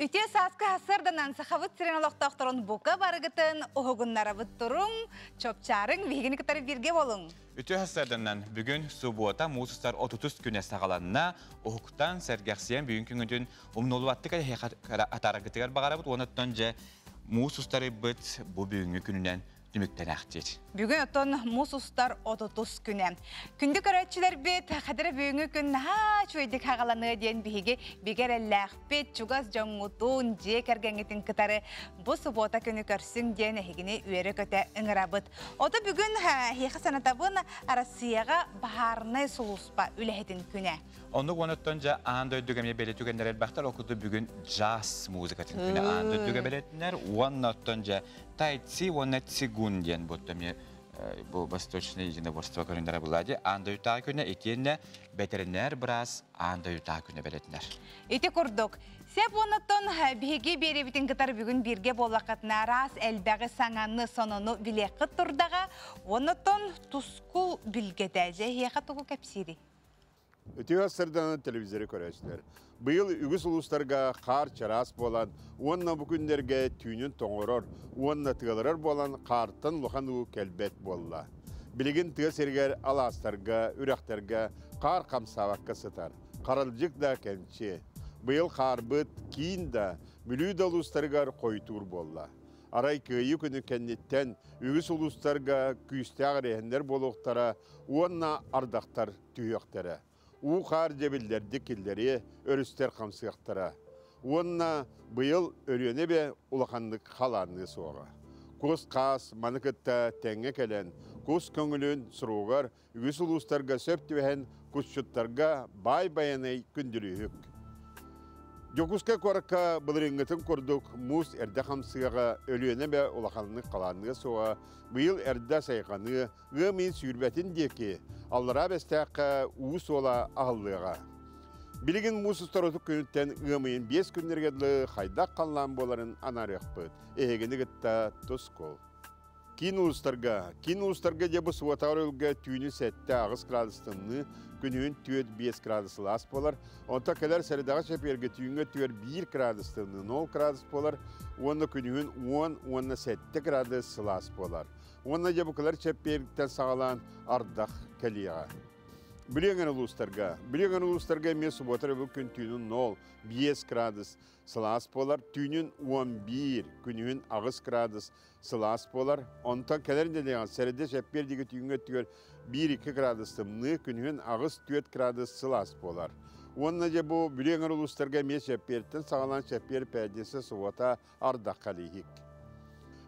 Үтүө сааскы сарсыарданан Сахабыт сирин олохтоохторун бука барыгытын уһугуннарабыт туруҥ, чопчаарыҥ, биһигини кытары бииргэ буолуҥ. Үтүө сарсыарданан бүгүн субуота муус устар 30 күнэ саҕаланна. Уһуктан, сэргэхсийэн бүгүн күҥүтүн умнуллубаттык эһиэхэ атаараргытыгар баҕарабыт. Уонна дьэ муус устарыйбыт бу бүгүҥҥү күнүнэн түмүктэнээхтиир. Бүгүн оттон муус устар 30 күнэ. Күндү көрөөччүлэрбит, хадара бүгүҥҥү күн наһаа үчүгэйдик хаҕаланыа диэн биһиги бигэ эрэллээхпит, чугас дьоҥҥутун, дьиэ кэргэҥҥитин кытары бу субуота күнү көрсүҥ диэн эһигини үөрэ-көтө ыҥырабыт. Ото бүгүн эһиэхэ санатабын Россияҕа баһаарынай сулууспа үлэһитин күнэ. Оннук оноттон дьэ аан дойдуга эмиэ бэлиэ түгэннэр элбэхтэр. Ол курдук бүгүн джаз музыкатын күнэ аан дойдуга бэлиэтинэр. Уонна оттон дьэ тайци уонна цигун диэн бу эмиэ бу восточное единоборство көрүҥнэрэ буолла аан дойдутааҕы күнэ итиэннэ бэтэринээр быраас аан дойдутааҕы күнэ бэлиэтинэр. Ити курдук, сеп уоннаттан биһиги биэрэбитин кытары бүгүн бииргэ буоллаххытына араас элбэҕи саҥаны, сонону билиэххит турдаҕа, уоннаттан тускул билгэтэ. Дьэ, эһиэхэ тугу кэпсиирий? Үтүө сырданан телевизоры көрөөччүлэр. Быйыл үгүс улуустарга хаар чараас буолан уонна бу күннэргэ түүнүн тоҥорор уонна тыалырар буолан хаартан улахан уу кэлбэт буолла. Билигин тыа сиригэр алаастарга, үрэхтэргэ хаар хамсаабакка сытар. Харалдьык да кэмчи. Быйыл хаарбыт киин да, Бүлүү да улуустарыгар хойутуур буолла. Арай Кыайыы күнүн кэнниттэн үгүс улуустарга күүстээх эрэһиннэр буолуохтара уонна ардахтар түһүөхтэрэ. Уу-хаар дьэбиллэрдик киллэриэ, өрүстэр хамсыахтара. Уонна быйыл Өлүөнэ эбэ улаханнык халаанныа суоҕа. Кус-хаас маны кытта тэҥҥэ кэлэн, кус көҥүлүн суругар үгүс улуустарга сөп түбэһэн кусчуттарга баай байанай күндүлүүһүк. Дьокуускай куоракка былырыыҥҥытын курдук муус эрдэ хамсыаҕа, Өлүөнэ эбэ улаханнык халаанныа суоҕа, быйыл эрдэ сайҕаныа, ыам ыйын сүүрбэтин диэки Аллараа Бэстээххэ уу суола аһыллыаҕа. Билигин муус устар отут күнүттэн ыам ыйын 5 күннэргэ дылы хайдах халлаан буоларын анаарыахпыт. Эһигини кытта тускул. Киин улуустарга, киин улуустарга дьэ бу суотаҕар өлгө түүнү 7-8 градус тымныы, күнүһүн 4-5 градус сылаас буолар. Онтон кэлэр сэрэдэҕэ чэпиэргэ түүҥҥэ 4-1 градус тымныы, 0 градус буолар уонна күнүһүн 10 уонна 7 градус сылаас буолар. Уонна дьэ букалар чэппиэриттэн саҕалаан ардах кэлиэҕэ. Бүлүү улуустарга, Бүлүү улуустарга эмиэ субуота өрөбүл күн түүнүн 0, 5 градус сылаас буолар, түүнүн 11, күнүһүн 8 градус сылаас буолар. Онтон кэлэр нэдиэлэҕэ сэрэдэ чэппиэр диэки түүҥҥэ өттүгэр 1-2 градус тымныы, күнүһүн 8-4 градус сылаас буолар. Уонна дьэ бу Бүлүү эҥэр улуустарга эмиэ чэппиэртэн саҕалаан чэппиэр пятница субуота ардахха илииһик.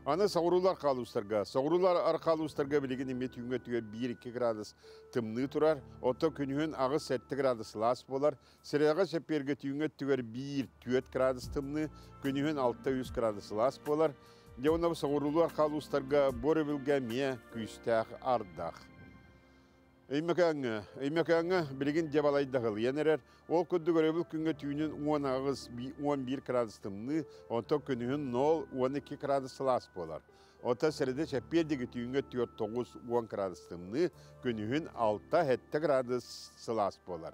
Аны соҕуруулар хаалуустарга, соҕуруулар архаалуустарга билигин эмиэ түүҥҥэ өттүгэр 1-2 градус тымныы турар, оттон күнүһүн 8-7 градус сылаас буолар. Сирэҕэ чэппиэргэ түүҥҥэ өттүгэр 1-4 градус тымныы, күнүһүн 6-3 градус сылаас буолар. Дьэ уонна соҕуруулуу архаалуустарга бу өрөбүлгэ эмиэ күүстээх ардах. Өймөкөөҥҥө, Өймөкөөҥҥө билигин дьабалайдаһылыйан эрэр. Ол курдук өрөбүл күҥҥэ түүнүн 18, 11 градус тымныы, онтон күнүһүн 0, 12 градус сылаас буолар. Оттон сэрэдэ чэппиэр диэки түүҥҥэ 4, 9, 10 градус тымныы, күнүһүн 6, 7 градус сылаас буолар.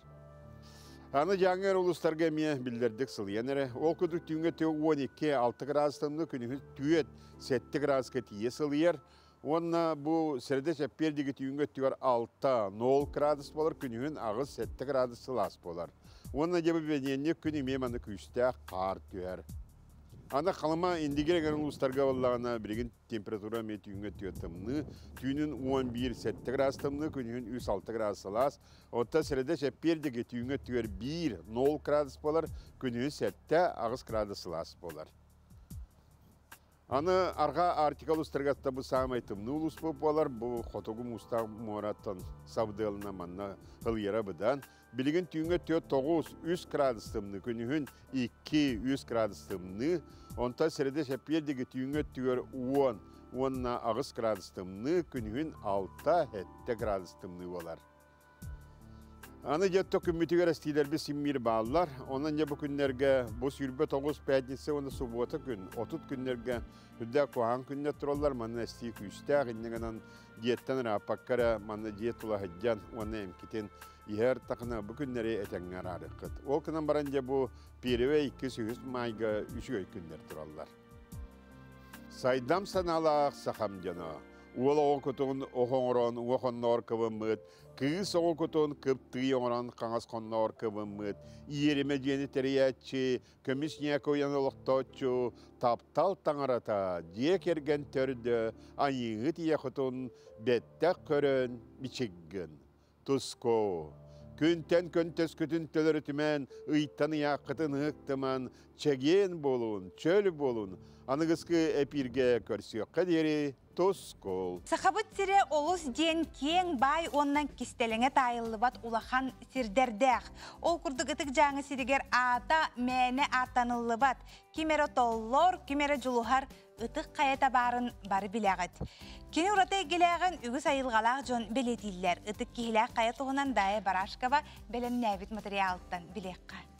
Аны Дьааҥы улуустарга эмиэ биллэрдик сылыйан эрэ. Ол курдук түүҥҥэ 12, 6 градус тымныы, күнүһүн 4, 7 градуска тиийэ сылыйар. Уонна бу сэрэдэ чэппиэр диэки түүҥҥү өттүгэр 6-0 градус буолар, күнүһүн 8-7 градус сылаас буолар. Уонна дьэ бу бэньиэнньик күн эмиэ манна күүстээх хаар түһэр. Аны Халыма Индигир эҥэрин улуустарга буоллаҕына билигин температура эмиэ түүҥҥү өттүгэр тымныы. Түүнүн 11-7 градус тымныы, күнүһүн 3-6 градус сылаас. Оттон сэрэдэ чэппиэр диэки түүҥҥү өттүгэр 1-0 градус буолар, күнүһүн 7-8 градус сылаас буолар. Аны арҕаа Арктика улуустарыгар бу саамай тымныы улууспут буолар. Бу хотугу муустаах муораттан сабыдыалына манна ылыйара быдан. Билигин түүҥҥэ 4-9 3 градус тымныы, күнүһүн 2-3 градус тымныы. Онтон сэрэдэ чэппиэр диэки түүҥҥэ өттүгэр 10 уонна 8 градус тымныы, күнүһүн 6-7 градус тымныы буолар. Аны дьэ күммүтүгэр эстиилэрбит симмиир бааллар. Онон дьэ бу күннэргэ бу 29 пятница уонна суббота күн, 30 күннэргэ үрдээх куһаҕан күннэр тураллар. Манна эстии күүстээх иннигинэн дьиэттэн ырааппакка эрэ манна дьиэ тула сылдьан уонна эмкитин иһэр тахына бу күннэри этэҥҥэ араарыаххыт. Ол гынан баран дьэ бу первый, иккис, үһүс маайга үчүгэй күннэр тураллар. Сайдам санаалаах сахам дьоно. Уол оҕо кутун ох оҥорон уох онноор кыбыммыт, кыыс оҕо кутун кыптыы оҥорон хаҥас хонноор кыбыммыт, иэримэ дьиэни тэрийээччи, көмүс ньээкэ уйан олохтооччу, таптал таҥарата, дьиэ кэргэн төрдө, айыыһыт ийэ кутун бэттэх көрөн мичиггин. Туску. Күнтэн көнтөскүтүн төлөрүтүмэн, ыйтан ыйааххытын ыһыктыман, чэгиэн буолун, чөл буолун. Аныгыскы эпииргэ көрсүөххэ диэри тускул. Сахабыт сирэ олус диэн киэҥ баай уонна кистэлэҥэ таайыллыбат улахан сирдэрдээх. Ол курдук ытык дьааҥы сиригэр аата мээнэ ааттаныллыбат. Ким эрэ толлор, ким эрэ дьулуһар ытык хайата баарын бары билэҕит. Кини ураты эйгэлээҕин үгүс айылҕалаах дьон бэлиэтииллэр. Ытык киһилээх хайа туһунан Дая Барашкова бэлэмнээбит материалтан билиэххэ.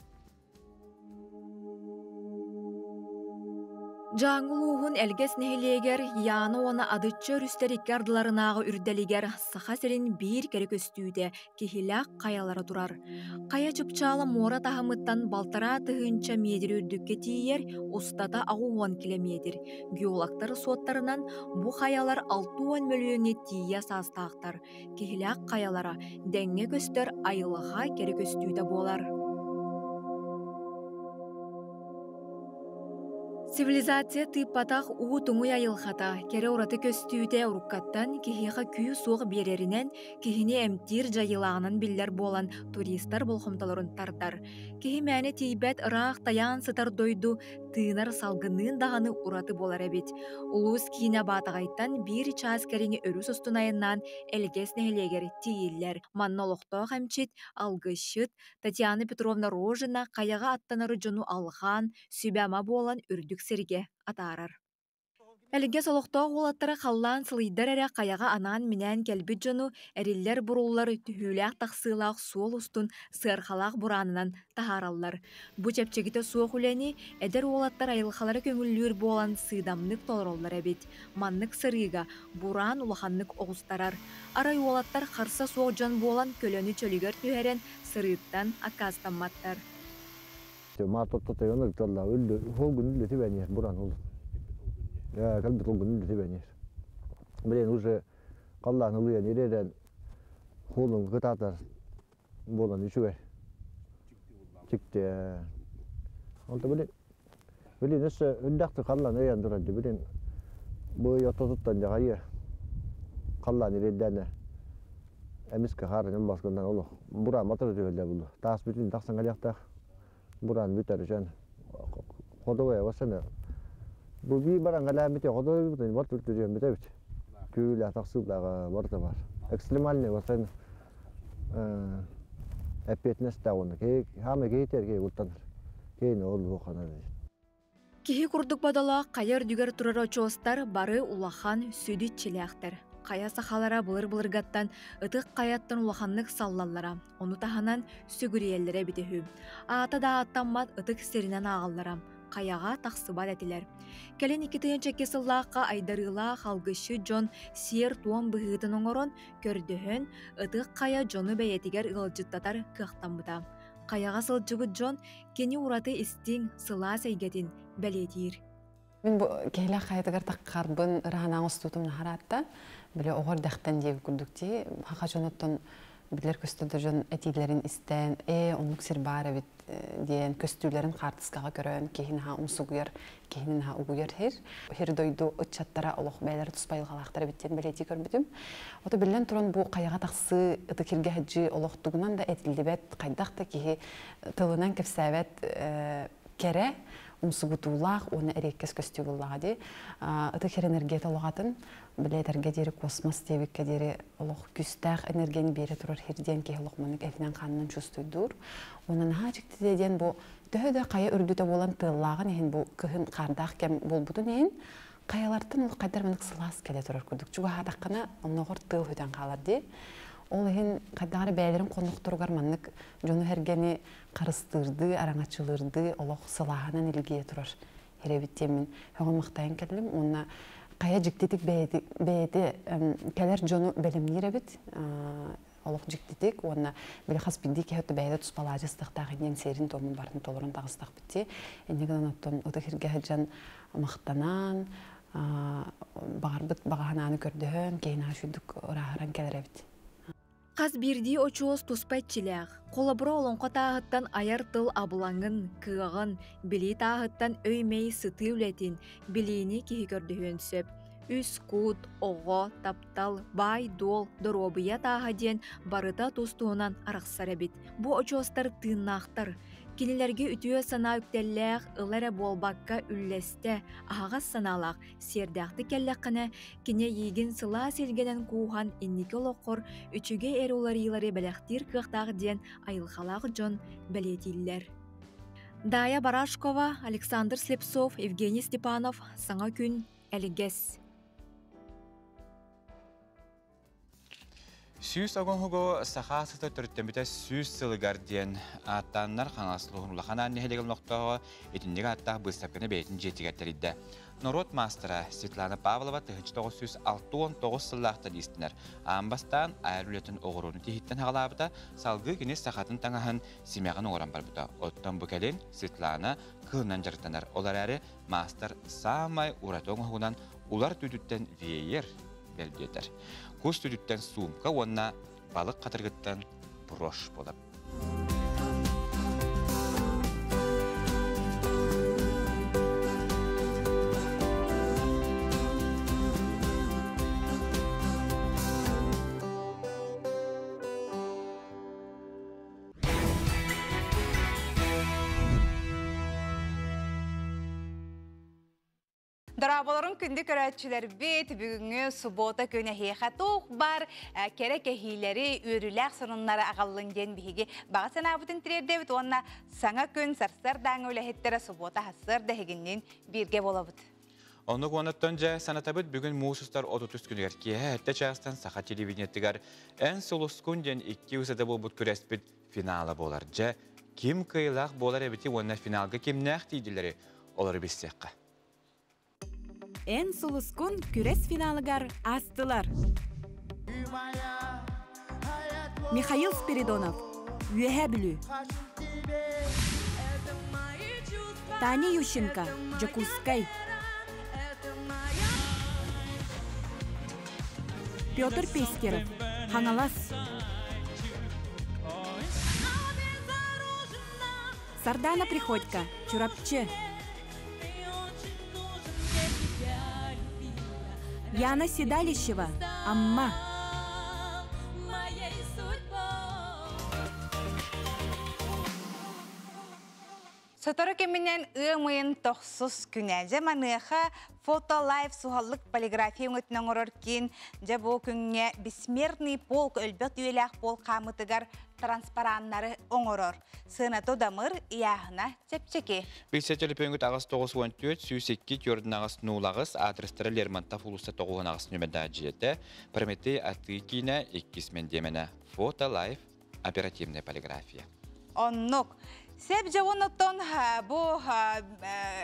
Дьааҥы улууһун Элгэс нэһилиэгэр Яна уонна Адычча өрүстэр икки ардыларынааҕы үрдэлигэр Саха сирин биир кэрэ көстүүтэ Киһилээх хайалара турар. Хайа чыпчаала муора таһымыттан 1,5 тыһыынча миэтир үрдүккэ тиийэр, устата 80 килэмиэтир. Геологтар суоттарынан бу хайалар 60 мөлүйүөҥҥэ тиийэ саастаахтар. Киһилээх хайалара дэҥҥэ көстөр айылҕа кэрэ көстүүтэ буолар. Цивилизация тыыппатах уу туҥуй айылҕата, кэрэ ураты көстүүтэ уруккаттан киһиэхэ күүс-уох биэрэринэн киһини эмтиир дьайыылааҕынан биллэр буолан туристар болҕомтолорун тардар. Киһи мээнэ тиийбэт ыраах тайаан сытар дойду тыынар салгыныын даҕаны ураты буолар эбит. Улуус киинэ Баатаҕайтан биир чаас кэриҥэ өрүс устун айаннаан Элгэс нэһилиэгэр тиийиллэр. Манна олохтоох эмчит, алгысчыт Татьяна Петровна Рожина хайаҕа аттанар дьону алҕаан, сүбэ-ама буолан үрдүк сиргэ атаарар. Элгэс олохтоох уолаттара халлаан сылыйдар эрэ хайаҕа анаан-минээн кэлбит дьону эриллэр-буруллар түһүүлээх-тахсыылаах суол устун сыарҕалаах бураанынан таһаараллар. Бу чэпчэкитэ суох үлэни эдэр уолаттар айылҕалара көҥүллүүр буолан сыыдамнык толороллор эбит. Маннык сырыыга бураан улаханнык оҕустарар. Арай уолаттар харса суох дьон буолан көлөнү чөлүгэр түһэрэн сырыыттан аккаастамматтар. Март ортотойон ырыталла үллү холгун үллүтү бэнир буран ол. Калбит холгун үллүтү бэнир. Блин уже қаллаан ылыйан иререн холун кытаатар буолан үчүгэй. Чикте. Онто блин блин өссө үрдәхти қаллаан ыйан турар блин бу ортотуттан дьаҕайы қаллаан ирердәне эмискэ хаарынан баскындан олох буран батыр түһэллэ булду. Таас бүтүн тахсан калиахтаах буран бүтэр үчэн ходовая басана бу би баран галаамите ходовой бутун бар түртүрүөн бүтэбит. Күүлэ тахсыылааҕа барыта бар. Экстремальный басан эппиэтинэс уонна хаама кейтер кей ултанар. Кейне ол буоханар. Киһи курдук бодолоох хайа үрдүгэр турар очуостар бары улахан сүдү иччилээхтэр. Хайа сахалара былыр-былыргаттан ытык хайаттан улаханнык саллаллара, ону таһынан сүгүрүйэллэрэ эбитэ үһү. Аата да ааттаммат ытык сиринэн ааҕаллара, хайаҕа тахсыбат этилэр. Кэлин 2002 сыллаахха айдарыылаах алгысчыт дьон сиэр-туом быһыытын оҥорон, көрдөһөн, ытык хайа дьону бэйэтигэр ыалдьыттатар кыахтаммыта. Хайаҕа сылдьыбыт дьон кини ураты истиҥ, сылаас эйгэтин бэлиэтиир. Мин бу киһилээх хайатыгар таххарбын ыраһанаан устуутум наһараатта. Били оҕор дэхтэн диэбит курдук дии. Хаха дьонуттан билэр көстөдө дьон этиилэрин истэн, оннук сир баар эбит диэн көстүүлэрин хаартыскаҕа көрөн киһини наһаа умсугуйар, киһини наһаа угуйар хир. Хир дойду ыччаттара олох бэйэлэрэ туспа айылҕалаахтар эбит диэн бэлиэтии көрбүтүм. Ото биллэн туран бу хайаҕа тахсыы ытык сиргэ сылдьыы олохтугунан да этиллибэт, хайдах да киһи тылынан кэпсээбэт кэрэ, умсугутуулаах уонна эриэккэс көстүү буллаҕа дии. Ытык сир энергията олох атын, билэтэргэ диэри космос диэбиккэ диэри олох күүстээх энергияны биэрэ турар сир диэн киһи олох маннык этинэн-хаанынан чувствуйдуур. Уонна наһаа дьиктитэ диэн бу төһө да хайа үрдүтэ буолан тыаллааҕын иһин бу кыһын хаардаах кэм буолбутун иһин хайалартан ол хайдар маннык сылаас кэлэ турар курдук. Чугаһаатаххына онноҕор тыал хүтэн хаалар дии. Ол иһин хайдах эрэ бэйэлэрин хоннохторугар маннык дьону-сэргэни харыстыырдыы, араҥаччылыырдыы олох сылааһынан илгийэ турар эрэбит диэммин сөҕөн-махтайан кэллим уонна хайа дьиктитик бэйэти бэйэти кэлэр дьону бэлэмниир эбит олох дьиктитик уонна били хас биирдии киһи өттө бэйэтэ туспалаадьы ыстыахтаах диэн сиэрин-туомун барытын толорон таҕыстахпыт дии. Инньэ гынан оттон ытык сиргэ сылдьан махтанан баҕарбыт баҕа санааны көрдөһөн киһи наһаа үчүгдүк ырааһыран кэлэр эбит. Хас биирдии очуос туспа иччилээх, холобура олоҥхо тааһыттан айар тыл абылаҥын, кыаҕын, билии тааһыттан өй-мэй сытыы үлэтин, билиини киһи көрдөһүөн сөп. Үс кут, оҕо, таптал, баай-дуол, доруобуйа тааһа диэн барыта тус-туһунан арахсар эбит. Бу очуостар тыыннаахтар. Кинилэргэ үтүө санаа үктэллээх, ыла эрэ буолбакка үллэстэ, аһаҕас санаалаах, сиэрдээхтик кэллэххинэ, кини эйиигин сылаас илгэнэн кууһан инники олоххор үчүгэй эрэ уларыйыылары бэлэхтиир кыахтаах диэн айылҕалаах дьон бэлиэтииллэр. Дая Барашкова, Александр Слепцов, Евгений Степанов «Саҥа күн, Элигэс». 100 оҕоһугу саха сыта төрүттэммитэ 100 сылыгар диэн ааттааннар Хаҥалас улууһун Улахан Аан нэһилиэгин олохтооҕо итинник ааттаах быыстапканы бэйэтин дьиэтигэр тэрийдэ. Норуот маастара Светлана Павлова 1969 сыллаахтан иистэнэр. Аан бастаан айар үлэтин оҕуруону тиһиттэн хаҕалаабыта, салгыы кини сахатын таҥаһын симэҕин оҥорон барбыта. Оттон бу кэлин Светлана кылынан дьарыктанар. Ол эрээри маастар саамай ураты оҥоһугунан улар түүтүттэн веер бэлдиэтэр. Кус түүтүттэн суумка уонна балык хатырыгыттан брошь буолар. Дорооболорун күндү көрөөччүлэрбит, бүгүҥҥү суббота күн эһиэхэ туох бар кэрэ кэһиилэри, үөрүүлээх сонуннары аҕаллын диэн биһиги баҕа санаабытын тириэрдэбит уонна саҥа күн сарсыардааҥы үлэһиттэрэ суббота сарсыарда эһигинниин бииргэ буолабыт. Оннук уонуттан дьэ санатабыт бүгүн муус устар 30 күнүгэр киэһэ 7 чаастан Саха телевидениетыгар «Эн сулускун» диэн икки усада буолбут күрэспит финала буолар. Дьэ, ким кыайыылаах буолар эбити уонна финалга кимнээх тиийдилэри олору билсиэххэ. Эн сулускун күрэс финалыгар аастылар. Михаил Спиридонов, Үөһээ Бүлүү. Таня Ющенко, Дьокуускай. Петр Пестеров, Хаҥалас. Сардана Приходько, Чурапчы. Яна Седалищева, Амма. Сотору кэминэн ыам ыйын тохсус күнэ. Дьэ маныаха фото лайф суһаллык полиграфия өҥөтүн оҥорор киин дьэ бу күҥҥэ Бессмертный полк өлбөт үйэлээх полк хаамытыгар транспараннары оҥорор. Сыаната удамыр, ыйааһына чэпчэки. Билсэ төлөпүөҥҥүт 8 94 102 4 08 адрестара Лермонтов уулусса 98 нүөмэрдээх дьиэтэ, Прометей атыы киинэ иккис мэндиэмэнэ, фото лайф оперативная полиграфия. Оннук. Сөп дьэ оннуттан бу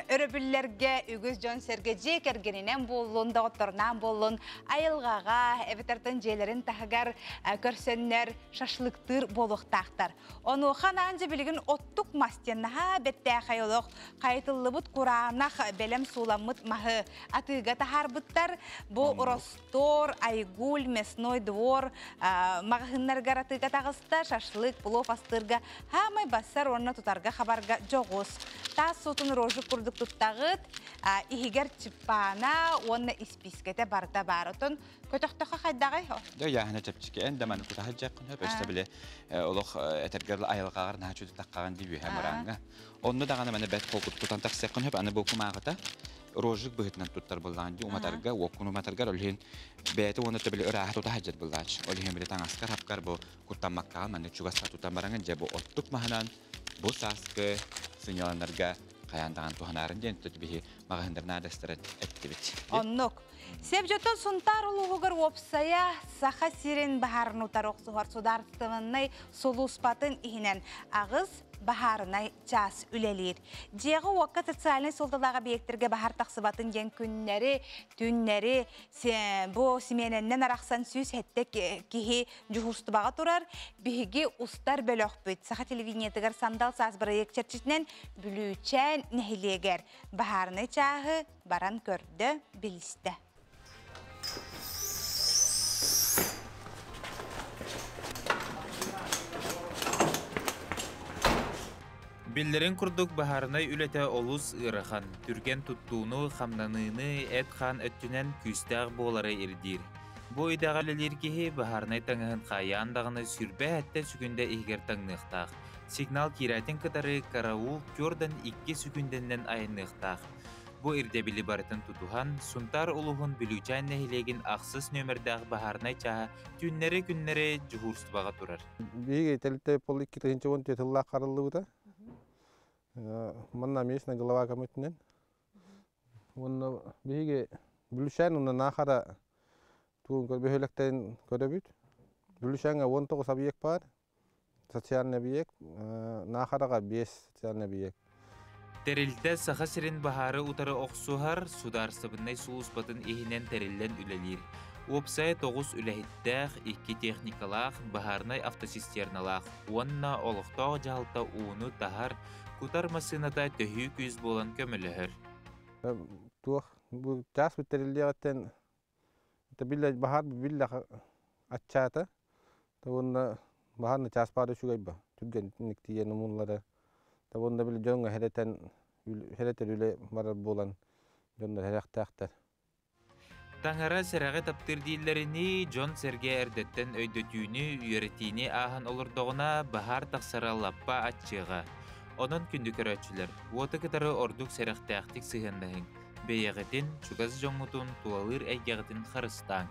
өрөбүллэргэ үгүс дьон сэргэ дьиэ кэргэнинэн буоллун, доҕотторунаан буоллун, айылҕаҕа, эбэтэртэн дьиэлэрин таһыгар көрсөннөр шашлыктыыр буолуохтаахтар. Онуоха анаан дьэ билигин оттук мас диэн наһаа бэртээхэй олох хайытыллыбыт кураанах бэлэм сууламмыт маһы атыыга таһаарбыттар. Бу Ростор, Айгуль, Мясной двор маҕаһыыннарыгар атыыга таҕыста, шашлык, плов астыырга хаамай бассар уонна тутарга хабарга дьоҕус. Таас суутун рожик курдук туттаҕыт, иһигэр чыппаана уонна испиискэтэ барыта баар. Отон көтөхтөхө хайдаҕай? Дьэ ыйааһына чэпчэки эн да маны тутаһа дьэккин хөп өстө били олох этэргэр айылҕаҕар наһаа чудутаххаҕын дии үөһэ мырааҥҥа. Онно даҕаны маны бэт холкут тутан тахсыаххын хөп аны бу кумааҕыта рожик быһытынан туттар быллаан дии уматарга уоккун уматаргар ол иһин бэйэтэ уонна төбөлү ырааһа тута сылдьар быллаач. Ол иһин били таҥаскар хапкар бу куттаммаккаҕа маннык чугас тутан бараҥын дьэ бу оттук маһынан бу сааскы сынньаланарга. Хайаан даҕаны туһанаарын диэн биһи маҕаһыыннар наадастара эттибит. Оннук. Сеп Сунтаар улууһугар уопсайа Саха сирин баһаарын утары охсуһар судаарыстыбаннай сулууспатын иһинэн аҕыс баһаарынай чаас үлэлиир. Дьиэҕэ уокка социальнай суолталаах объектэргэ баһаар тахсыбатын диэн күннэри, түүннэри бу симиэнэннэн арахсан 107 киһи дьуһуурстубаҕа турар. Биһиги устар бөлөхпүт Саха телевидениетыгар Сандал саас бырайыак чэрчитинэн Бүлүүчээн нэһилиэгэр баһаарынай чааһы баран көрдө, билистэ. Биллэрин курдук баһаарынай үлэтэ олус ыарахан, түргэн туттууну, хамнаныыны эт-хаан өттүнэн күүстээх буолары ирдиир. Бу идэҕэ үлэлиир киһи баһаарынай таҥаһын хайаан даҕаны сүрбэ сүкүндэ иһигэр таҥныахтаах. Сигнал киирээтин кытары караул түөртэн 2 сүкүндэннэн айанныахтаах. Бу ирдэбили барытын тутуһан, Сунтаар улууһун Бүлүүчээн нэһилиэгин ахсыс нөмердээх баһаарынай чааһа түүннэри-күннэри дьуһуурстубаҕа турар. Биһиги тэрилтэ пол 2014 сыллаах харыллыбыта. Манна местная голова көмөтүнэн. Уонна биһиги Бүлүүчээн уонна Наахара тугун бөһүөлэктэрин көрөбүт. Бүлүүчээҥҥэ 19 объект бар. Социальный объект, Наахараҕа 5 социальный объект. Тэрилтэ Саха сирин баһаары утары охсуһар судаарыстыбаннай сулууспатын иһинэн тэриллэн үлэлиир. Уопсайа 9 үлэһиттээх, 2 техникалаах, баһаарынай автоцистерналаах уонна олохтоох дьаһалта ууну таһар, кутар массыыната төһүү күүс буолан көмөлөһөр. Туох бу чаас бүтэриллиэҕиттэн биллэ баһаар биллэ аччаата. Уонна баһаарны чаас баара үчүгэй ба. Түргэнник тиийэн умуллара. Уонна били дьоҥҥо хэрэтэн хэрэтэр үлэ барар буолан дьоннор хэрэхтээхтэр. Таҥара сэрэҕи таптыыр дииллэринии, дьон-сэргэ эрдэттэн өйдөтүүнү, үөрэтиини ааһан олордоҕуна баһаар тахсара лаппа аччыаҕа. Онон күндү көрөөччүлэр, уоту кытары ордук сэрэхтээхтик сыһыаннаһыҥ, бэйэҕитин, чугас дьоҥҥутун, тулалыыр эйгэҕитин харыстааҥ.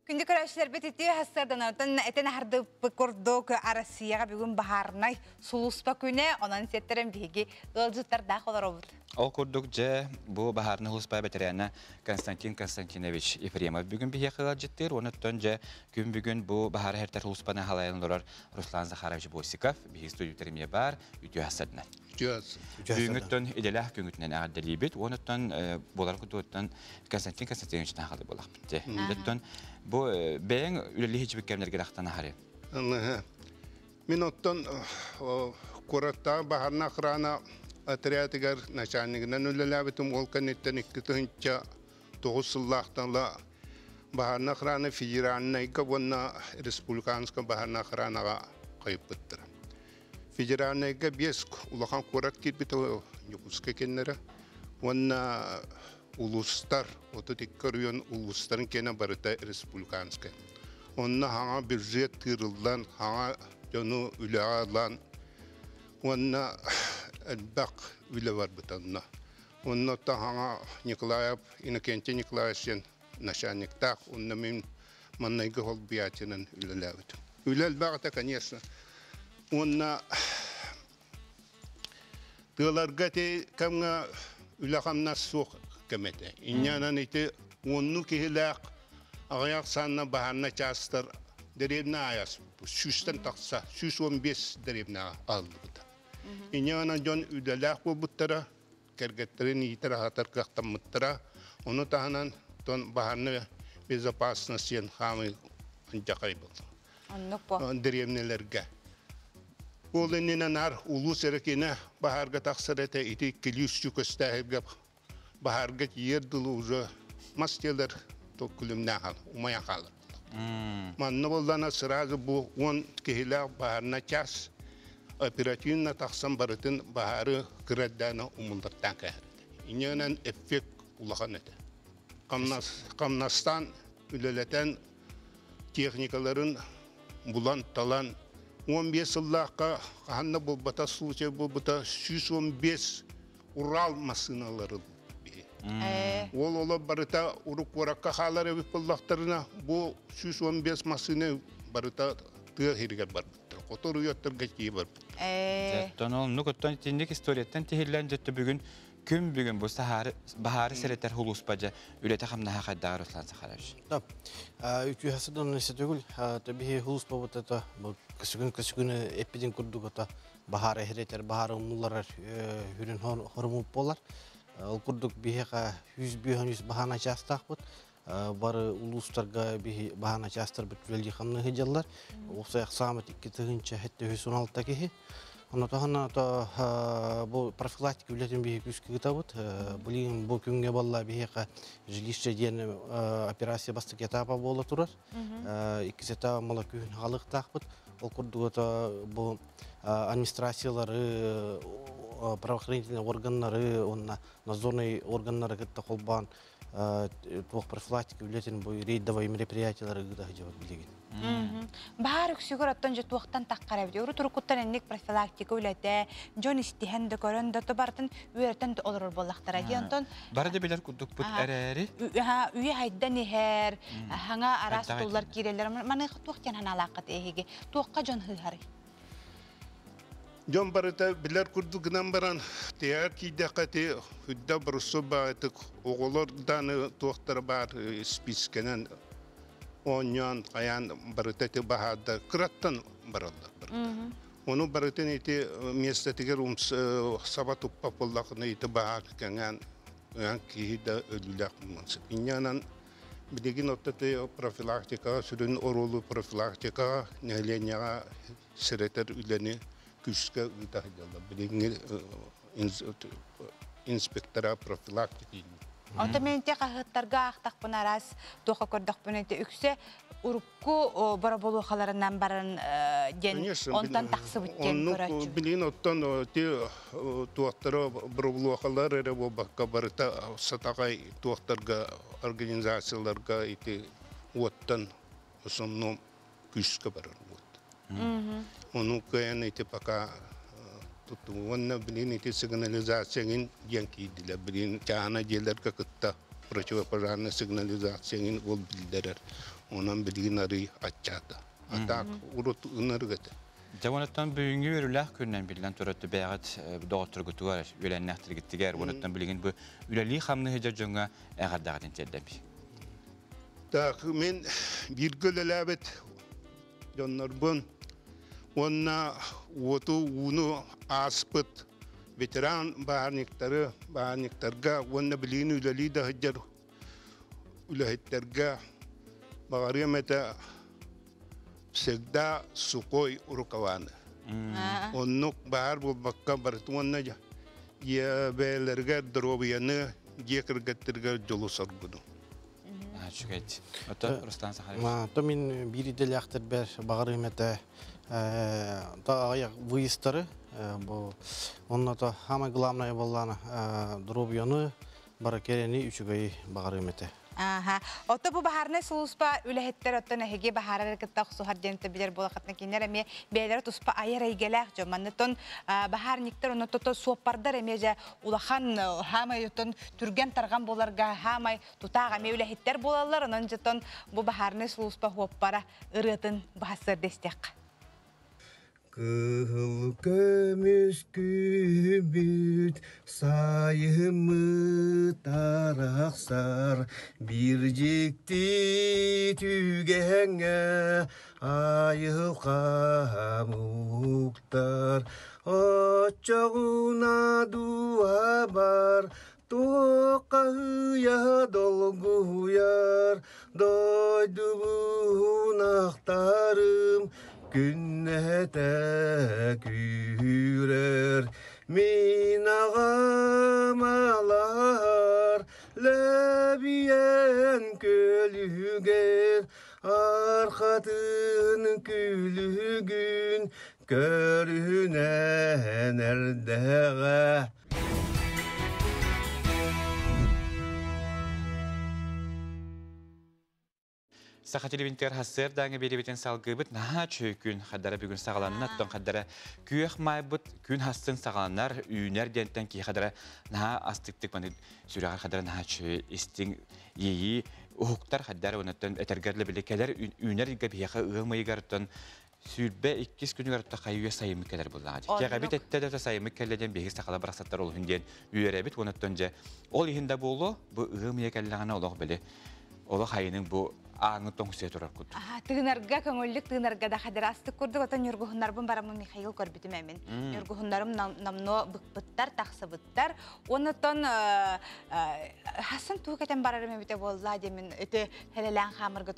Күндү көрөөччүлэрбит ити сарсыарданан этэн аһардыппыт курдук Россияҕа бүгүн баһаарынай сулууспа күнэ, онон сиэттэрэн биһиги ыалдьыттардаах олоробут. Ол курдук дьэ бу баһаарынай сулууспа бэтэрээнэ Константин Константинович Ефремов бүгүн биһиэхэ ыалдьыттыыр, онуттан дьэ күн бүгүн бу баһаары хертер сулууспаны халайан олорор Руслан Захарович Босиков биһиги студияларымия бар үтүө сарсыарданан. Бүгүҥҥүттэн идэлээх күҥҥүтүнэн эҕэрдэлиибит, уонуттан буолар кутуттан Константин Константинович нахалы буолахпыт. Оттон бу бэйэҥ үлэлии сылдьыбыт кэмнэргэр ахтан аһары. Мин оттон куораттааҕы баһаарынай охрана отрядыгар начальнигынан үлэлээбитим, ол кэнниттэн 2009 сыллаахтан ыла баһаарынай охрана федеральнайга уонна республиканскай баһаарынай охранаҕа хайыппыттара. Федеральнайга 5 улахан куорат киирбит Дьокуускай кэннэрэ уонна улуустар, 32 оройуон улуустарын киэнэ барыта республиканскай. Онно хаҥа бюджет тыырыллан, хаҥа дьону үлэҕэ ылан, уонна элбэх үлэ барбыт онно. Онно хаҥа Николаев, Иннокентий Николаевич диэн начальниктаах, онно мин маннайгы холбуйааччынан үлэлээбитим. Үлэ элбэх этэ, конечно. Уонна тыаларга ити кэмҥэ үлэ-хамнас суох кэм этэ. Инньэнэн ити уонну киһилээх аҕыйах саанна баһаарынай чаастар дэриэбинэ аайы 100-тэн тахса, 115 дэриэбинэҕэ аһыллыбыта. Инньэнэн дьон үлэлээх буолбуттара, кэргэттэрин иитэр-аһатар кыахтаммыттара. Ону таһынан тон баһаарынай безопасность диэн хаамыы дьахай буолла. Оннук бу. Дэриэбинэлэргэ. Ол иннинэн ар улуус эрэ баһаарга тахсар этэ, ити килүүс көстөөһүргэ баһаарга тиийэр дылы уже мас телер күлүмнээх умайан хаалар. Манна буоллана сразу бу 10 киһилээх баһаарынай час оперативно тахсан барытын баһаары кыраддаана умуллартаан кэһэрдэ. Инньэнэн эффект улахан этэ. Хамнастан үлэлэтэн техникаларын булан талан 15 сыллаахха хаһан да буолбата случай буолбута 115 Урал массыыналары Ол олор барыта урук куоракка хаалар эбит буоллахтарына, бу 115 массыына барыта тыа иһигэр барбыттар. Хотор уйаттарга тии барбыт. Дьэ, оннук оттон итинник историяттан тиһиллэн дьэ бүгүн күн бүгүн бу сахары баһаары сэрэтэр хулуспа дьэ үлэтэ хамнаһа хайдаар Руслан Сахарович. Да. Үтүө хасыдан төгүл биһи хулуспа бутата бу көсүгүн көсүгүн эппидин курдук ата баһаар эһиретер баһаар умнулар хүрүн хормуп болар. Ол курдук биһиэхэ 105 баһаана чаастаахпыт. Бары улуустарга биһи баһаана чаастар бит үлэлии хамныһы дьаллар. Уопсай ахсаамыт 2716 киһи. Онно тоһона то бу профилактика үлэтин биһи күүскэ ыытабыт. Билигин бу күҥҥэ балла биһиэхэ жилище диэн операция бастакы этапа буола турар. Иккис этап мала күһүн хаалыктаахпыт. Ол курдук бу администрациялары, правоохранительный органнары, онна надзорный органнары кытта холбоон туох профилактика үлэтин бу рейдовый мероприятиялары ыыта сылдьабыт билигин. Баар үксүгэр оттон же туохтан таххара бит. Урут уруккуттан энник профилактика үлэтэ, дьон истиһэн да көрөн да бартын үөрэтэн да олорор буоллахтара. Ди онтон Бары да билэр курдукпут эрээри. Үйэ хайдан иһэр, хаҥа араас туллар киирэллэр. Маны туох диэн ханаалааххат эһиги? Туохха дьон хыыһарый? Дьон барыта билэр курдук гынан баран, тиһэр киирдэххэ ти хүддэ барысу баайтык оҕолор даны туохтара баар спискенен оонньоон хайаан барыта ти баһаардар кыраттан бараллар барыта. Ону барытын ити местотигер саба туппа буоллахына ити баһаар кэҥээн киһи да өлүүлээх булман сөп. Инньанан билигин оттоты профилактикаҕа сүрүн оруолу профилактикаҕа нэһилиэнньэҕэ сэрэтэр үлэни күүскэ ыыта сылдьаллар. Билиҥҥи инспектора профилактики. Онто мен те хаһыттарга аахтахпын араас туохха көрдөхпүн ити үксэ урукку боробулуохаларынан баран диэн онтон тахсыбыт диэн көрөөччү. Билин оттон ти туохтара боробулуохалар эрэ буолбакка барыта сатаҕай туохтарга организацияларга ити уоттан основном күүскэ барар уот. Ону кыайан ити пока туттум. Уонна билин ити сигнализацияңын диэн киирдилэр. Билин чааһына дьиэлэргэ кытта противопожарная сигнализацияңын ол биллэрэр. Онон билигин арый аччаата. А так урут ынырык этэ. Дьэ онуттан бүгүҥҥү үөрүүлээх күнүнэн биллэн турар бэйэҕит доҕотторгутугар, үөлэннээхтэргитигэр, онуттан билигин бу үлэлии хамныһы дьоҥҥо эҕэрдэҕитин тиэрдэбит. Так, мен бииргэ үлэлээбит дьоннорбун уонна уоту ууну ааспыт ветеран баһаарниктары, баһаарниктарга уонна билигин үлэлии да сылдьар үлэһиттэргэ баҕарыам этэ всегда сухой рукаваны. Оннук баһаар буолбакка барыт уонна бэйэлэригэр доруобуйаны, дьиэ кэргэттэригэр дьолу соргуну. Үчүгэй. Ото Руслан Сахарович. То мин биир идэлээхтэрбэр баҕарыам этэ та аҕыйах выездтары бу онно то самое главное буоллаана доруобуйаны бары кэрэни үчүгэй баҕарыам этэ. Аха. Ото бу баһаарынай сулууспа үлэһиттэр оттон эһиги баһаарары кытта охсуһар диэн билэр буолахатына кинилэр эмиэ бэйэлэрэ туспа айар эйгэлээх дьон. Маннытон баһаарниктар онно тото суоппардар эмиэ дьэ улахан хаамай оттон түргэн тарҕан буоларга хаамай тутаах эмиэ үлэһиттэр буолаллар. Онон дьотон бу баһаарынай сулууспа хуоппара ырыатын баһассыр дэстиэххэ. Кыһыл көмүс күбүт сайымыт арахсар биир дьикти түгэҥҥэ айылҕам уһуктар оччоҕуна дууһабар туоххаһыйа долгуйар дойдубун ахтарым күннэтэ күүрэр мин аҕам алаһар лэбийэн көлүгэр архатын күлүгүн көрүнэн эрдэҕэ. Саха телевизионер хассыр даңы беребитин салгыбыт наһаа чөй күн хадара бүгүн саҕаланна оттон хадара күөх маайбыт күн хастын саҕаланар үүнэр диэнтэн киһи хадара наһаа астыктык маны сүрэҕэр хадара наһаа чөй истиҥ иэйии уһуктар хадара онуттан этэргэр били кэлэр үүнэр ыйга биһиэхэ ыам ыйыгар оттон 22 күнүгэр та хайыа сайымы келер буллаҕа. Кэҕэбит этте да сайымы келледен биһи сахала барахсаттар олуһун диэн үөрэбит уонаттан же ол иһин да буолу бу ыһым ийэ келлэҕинэ олох били олох хайының бу ааҥы тоҥсуя турар курдук. Тыынарга көҥүллүк тыынарга да хадырастык курдук отон ньургуһуннарбын бараммын Михаил көрбүтүм эмин. Ньургуһуннарым намно быкпыттар, тахсыбыттар. Онотон хасан туу кетен барарым эбите буолла демин ити хелелээн хаамырга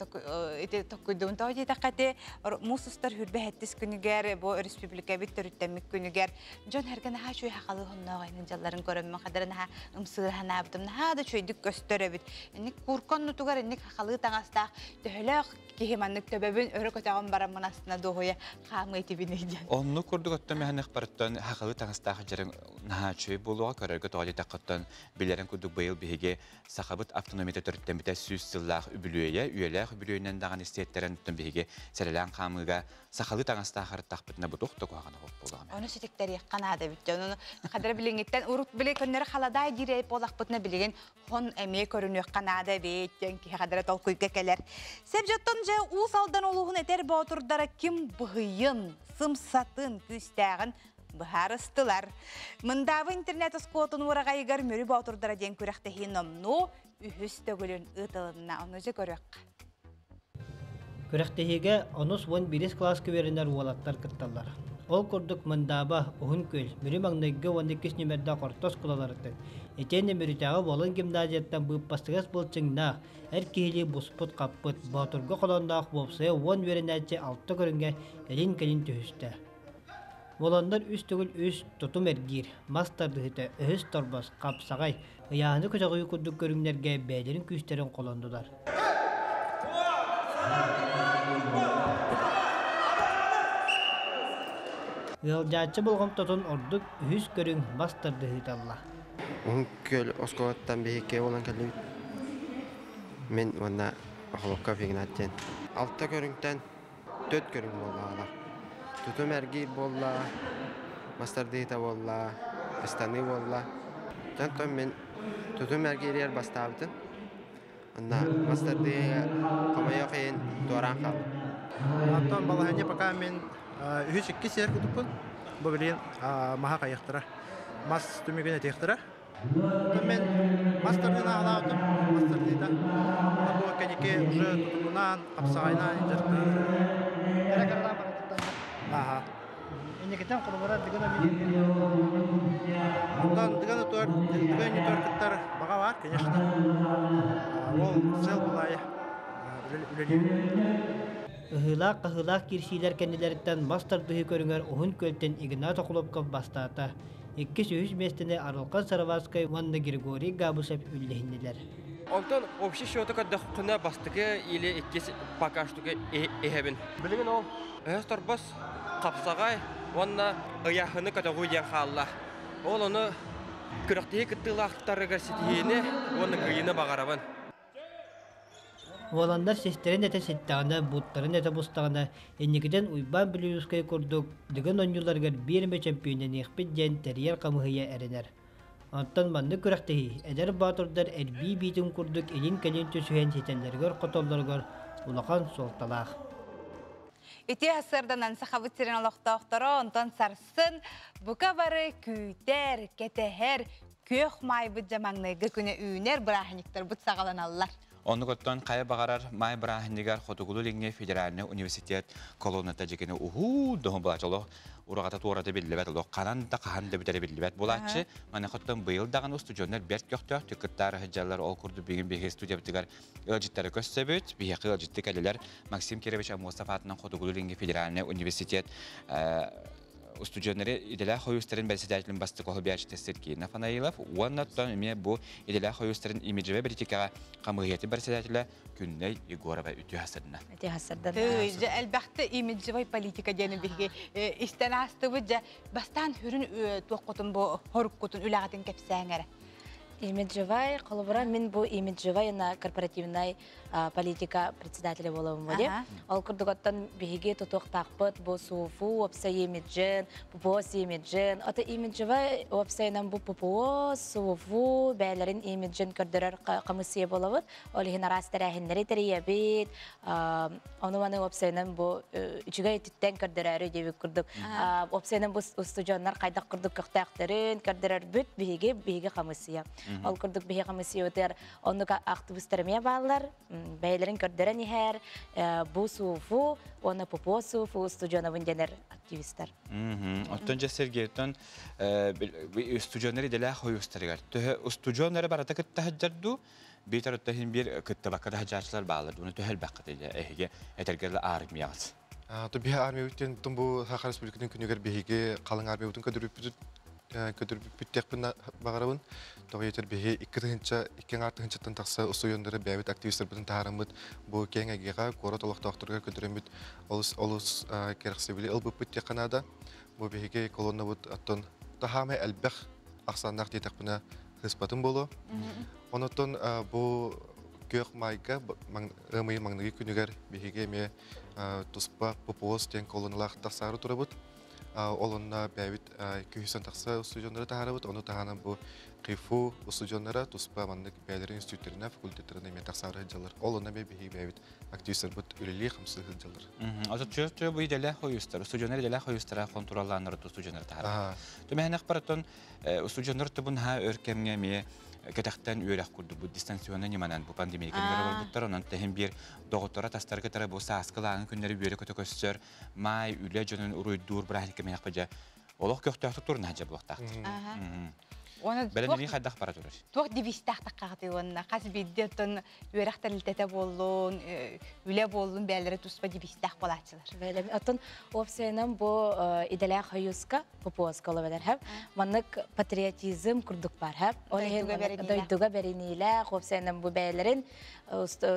ити токкуйдуун тоҕо диэтэххэ муус устар хүрбэһэттис күнүгэр бу республикабит төрүттэммит күнүгэр дьон эргэ наһаа чуй хахалы хонноох дьалларын көрөммүн хадары наһаа ымсыырханаабытым наһаа да чуйдук көстөр эбит. Инник куркон нутугар инник хахалы таҥастаах төһөлөөх киһи маннык төбөбүн өрө көтөҕөн бараммын астына дуоһуйа хаамыы тибини диэн. Онну курдук оттон мэхэнэх барыттан хахалы таҥастаах дьарын наһаа чуй буолуға көрөргө тоҕо диэтэххиттэн билэрин курдук быйыл биһиги сахабыт автономията төрүттэммитэ 100 сыллаах үбүлүөйэ үйэлээх үбүлүөйүнэн даҕаны истиэттерэн оттон биһиги сэрэлээн хаамыыга сахалы таҥастаах арыттахпытына бу туох да куһаҕана суох буолуоҕа. Ону ситиктэриэххэ наада эбит. Ону хадара билиҥҥиттэн урут били көннөрү халадаай диир буолахпытына билигин хон эмиэ көрүнүөххэ наада эбит диэн киһи хадара толкуйга кэлэр. Сэбжоттон же Уус Алдан улууһун этэр боотурдара ким быһыйын, сымсатын, күүстээҕин быһаарыстылар. Мындаабы интернет оскуолатын уораҕайыгар Мүрү боотурдара диэн күрэхтэһии номнуо үһүс төгүлүн ыытылынна. Ону же көрүөххэ. Күрэхтэһиигэ онус уон биирис кылааска үөрэнэр уолаттар кытталлар. Ол курдук Мындаба, Уһун Күөл, Мүрү маҥнайгы уонна иккис нүмердээх орто оскуолаларыттан, итиэннэ Мүрүтээҕи Уолан гимназияттан быыппастыгас былчыҥнаах, эр киһилии буспут-хаппыт, боотурга холоонноох уопсайа 10 үөрэнээччи алта көрүҥҥэ илин-кэлин түһүстэ. Уоланнар үс төгүл үс тутум эргиир, мас тардыһыыта, өһүс торбос, хапсаҕай, ыйааһыны көтөҕүү курдук көрүҥнэргэ бэйэлэрин күүстэрин холоннулар. Ыалдьааччы болҕомтотун ордук үһүс көрүҥ мас тардыһыыта ылла. Уһун Күөл оскуолаттан биһикки буолан кэллибит. Мин уонна Охлопков Игнат диэн. Алта көрүҥтэн төрт көрүҥ буоллаҕалар. Тутум эргиир буолла, мас тардыыта буолла, ыстаныы буолла. Онтон мин тутум эргииригэр бастаабытым. Онно мас тардыыга хомойуох иһин туораан хааллым. Онтон балаһыанньа пока мин үһүс иккис сиэр кутуппун. Бу билигин маһа хайыахтара. Мас түмүгүн этиэхтэрэ. Мен мас тардыына аҕалаабытым, мас тардыыта. Бу кэники уже тутумунаан, хапсаҕайнаан дьарыктанан. Кыра кыралаан барытыттан. Аха. Инникитен холобура дыгын Онтон дыгын утуар, дыгын утуар кыттар баҕа бар, конечно. Ол сыл булайы үлэлиир. Ыһыылаах-хаһыылаах киирсиилэр кэннилэриттэн мас тардыһыы көрүҥэр Уһун Күөлтэн Игнат Охлопков бастаата. Иккис-үһүс миэстэни Арылхан Саровацкай уонна Григорий Габышев үллэһиннилэр. Онтон общий счету көрдөххүнэ бастакы или иккис пока что иһэбин. Билигин ол өһөс торбос хапсаҕай уонна ыйааһыны көтөҕүү диэн хаалла. Ол ону күрэхтэһии кыттыылаахтарыгар ситиһиини уонна кыайыыны баҕарабын. Уоланнар систэрин этэ ситтэҕинэ, буттарын этэ бустаҕына, инникитин Уйбаан Бүлүүйүскэй курдук Дыгын оонньууларыгар биир эмэ чөмпүйүннэниэхпит диэн тэрийэр хамыыһыйа эрэнэр. Онтон маннык күрэхтэһии эдэр боотурдар эрбии биитин курдук илин-кэлин түсүһэн ситэллэригэр-хотоллоругар улахан суолталаах. Ити сарсыарданан Сахабыт сирин олохтоохторо, онтон сарсын бука бары күүтэр, кэтэһэр, күөх маайбыт дьэ маҥнайгы күнэ үүнэр бырааһынньыктарбыт саҕаланаллар. Оннук оттон хайа баҕарар маай бырааһынньыгар Хотугулуу-Илиҥҥи федеральнай университет колонната дьикини уһуу доһун булааччы олох ураҕата туората биллибэт олох ханан да хаһан да бүтэрэ биллибэт булааччы. Маныаха оттон быйыл даҕаны устудьуоннар бэрт көхтөөхтүк кыттаары сылдьаллар. Ол курдук бүгүн биһиги студиябытыгар ыалдьыттары көрсөбүт. Биһиэхэ ыалдьытты кэллилэр Максим Кирович Аммосов аатынан Хотугулуу-Илиҥҥи федеральнай университет устудьуоннары идэлээх хойуустарын бэрэссэдээтэлин бастакы хоһубиаччыта Сергей Нафанаилов уонна оттон эмиэ бу идэлээх хойуустарын имиджевэй политикаҕа хамыыһыйатын бэрэссэдээтэлэ Күннэй Егорова үтүө хасырдына. Үтүө хасырдына. Элбэхтэ имиджевэй политика диэни биһиги истэн аастыбыт дьэ бастаан хүрүн туохкутун бу хоруккутун үлэҕитин кэпсээҥ эрэ. Имиджевай, холобура, мин бу имиджевай на корпоративнай политика председателя буолабын буоле. Ол курдук оттон биһиги тутуохтаахпыт бу СУФУ уопсай имиджин, ППОС имиджин. Ото имиджевай уопсайынан бу ППО, СУФУ бээлэрин имиджин көрдөрөр хамыссия буолабыт. Ол иһин араас тэрээһиннэри тэрийэбит. Ону маны уопсайынан бу үчүгэй өттүттэн көрдөрөөрү диэбит курдук. Уопсайынан бу устудьуоннар хайдах курдук көхтөөхтөрүн көрдөрөрбүт биһиги биһиги хамыссия. Ол курдук биһиги хамыссиябытыгар оннук актыбыстар эмиэ бааллар. Бэйэлэрин көрдөрөн иһэр бу СУФУ уонна ППО СУФУ устудьуонабын дэнэр активистар. Оттон дьэ Сергейтон устудьуоннар идэлээх хойуустарыгар төһө устудьуоннары барыта кытта сылдьар дуу биитэр оттон иһин биир кыттыбакка да сылдьааччылар бааллар дуу төһө элбэххит эһиги этэргэ армияҕыт? То биһи армиябытын тум бу Саха Республикатын күнүгэр биһиги халыҥ армиябытын көдүрүппүт баҕарабын. Тоҕо етер биһи 2 тыһыынча 2,5 тыһыынчаттан тахса устудьуоннары бэйэбит активистарбытын таһаараммыт бу киэҥ эйгэҕэ куорат олохтоохторугар көдүрэммит олус олус кэрэхсэбили ылбыппыт диэххэ наада. Бу биһиги колоннабыт оттон таһаамай элбэх ахсааннаах диэтэхпинэ сыыспатым буолуо. Онотон бу күөх майга ымый маҥнайгы күнүгэр биһиги эмиэ туспа ППОС диэн колонналаах тахсаары турабыт. Ол онно бэйэбит күүһүсэн тахса устудьуоннары таһаарабыт. Ону таһынан бу ХИФУ устудьуоннара туспа маннык бэйэлэрин институттарына, факультеттарына эмиэ тахсаары сылдьаллар. Ол онно эмиэ биһиги бэйэбит активистарбыт үлэлии хамсыы сылдьаллар. Ото чө бу идэлээх хойуустар, устудьуоннар идэлээх хойуустара хонтуруоллааннар устудьуоннар таһаарар. Түмэһэнэх барытын устудьуоннар тубун ха өр кэмҥэ эмиэ кэтэхтэн үөрэх курдук бу дистанционный ньыманан бу пандемия кэмигэр олорбуттар. Онон тэһин биир доҕотторо тастарга тара бу сааскылааҥы күннэри үөрэ көтө көссөр, маай үлэ дьонун уруйдуур бырааһынньыкка миэхэ дьэ олох көхтөөхтүк турун хаджа буолуохтаахтар. Бэлэмнэнии хайдах бара турар? Туох девизтаах таххаҕытый уонна хас биирдии оттон үөрэх тэрилтэтэ буоллун, үлэ буоллун бэйэлэрэ туспа девизтаах буолааччылар. Оттон уопсайынан бу идэлээх хойууска ППОска олобелер хэп. Маннык патриотизм курдук бар хэп. Ол иһин дойдуга бэриниилээх, уопсайынан бу бэйэлэрин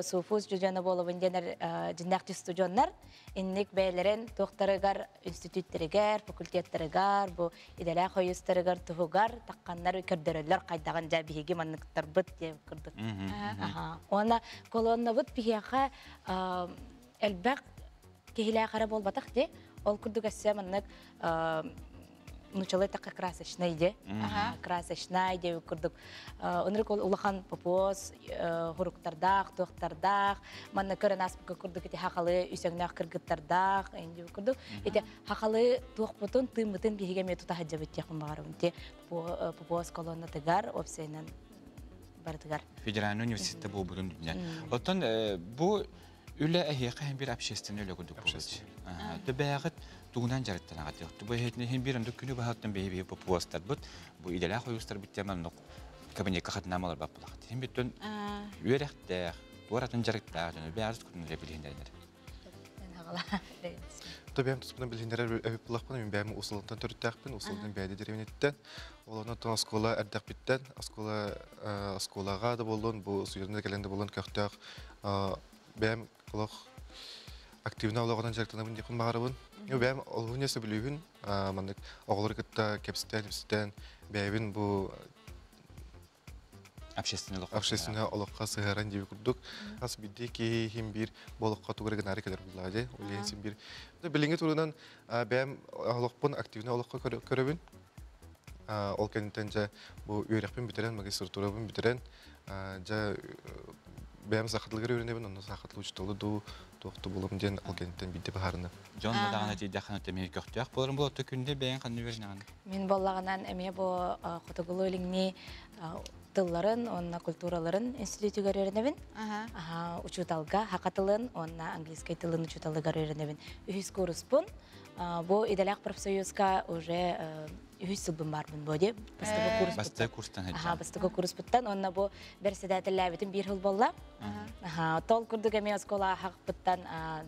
СУФУ студиона буолабын диэнэр дьиннээх студионнар инник бэйэлэрин туохтарыгар институттарыгар, факультеттарыгар, бу идэлээх хойуустарыгар туһугар тахханнар көрдөрөллөр хайдаҕын дьэ биһиги манныктарбыт диэн курдук. Уонна колоннабыт биһиэхэ элбэх киһилээх эрэ буолбатах ди. Ол курдук эссе маннык нучалай такка красочный де. Красочный де курдук. Ынырык ол улахан попос, хуруктардаах, туохтардаах, манна көрөн аспыкка курдук ити хахалы үсөҥнөөх кыргыттардаах, инди курдук. Ити хахалы туохпутун, тыыммытын биһиге ме тута хаджабыт тиэхин баҕарабын. Ти попос колоннатыгар, опсайынан барытыгар. Федеральный университетте буолбутун дүннен. Оттон бу үлэ эһиэхэ бир общественный үлэ курдук буолбут. Төбөөҕүт тугунан дьарыктанаҕат. Бу эһиэтин бир онду күнү баһаттан бэйи бэйи попуостарбыт, бу идэлээх хойуустарбыт теман кабинетка хатынаам олор баппылахат. Хин бүттүн үөрэхтээх, туоратын дьарыктаах дьону бэйэҕит курдук билиһиннэринэр. То бэйэм туспунан билиһиннэрэр эбит булахпын, мин бэйэм усулунтан төрүттээхпин, усулунтан бэйэде деревнеттен. Ол онон оскуола эрдэхпиттен, оскуола оскуолаҕа да боллун, бу суйарына кэлэн да боллун көхтөөх бэйэм олох активно олоҕунан дьарыктанабын диэхпин баҕарабын. Бэйэм олуһун сөбүлүүбүн, маннык оҕолору кытта кэпсэтэн, ипсэтэн, бэйэбин бу общественный олоххо общественный олоххо сыһаран диэби курдук. Хас биирдии киһи биир бу олоххо тугу гынаары кэлэр буллаҕа дии. Ол иһин биир билиҥҥи туругунан бэйэм олохпун активный олоххо көрөбүн. Ол кэнниттэн дьэ бу үөрэхпин бүтэрэн, магистратурабын бүтэрэн, дьэ бэйэм сахатылыгар үөрэнэбин, онно сахатыл учууталы дуу, туохту булам диэн ол кэнниттэн биирдэ баһаарына. Дьон даҕаны тиийдэххинэ тэмиһи көхтөөх буоларын буолуотта күндэ бэйэҥ ханна үөрэнэҕин? Мин боллаҕынан эмиэ бу хотугулуу илиҥни тылларын уонна культураларын институтугар үөрэнэбин. Учууталга хака тылын уонна английский тылын учууталыгар үөрэнэбин. Үһүс курспун. Бу идэлээх профсоюзка уже үһүс сылбын барбын бу ди. Бастакы курс. Бастакы курстан Аха, бастакы курспуттан онна бу председателлээбитим бир хыл болла. Аха, тол курдук эми оскола хакпыттан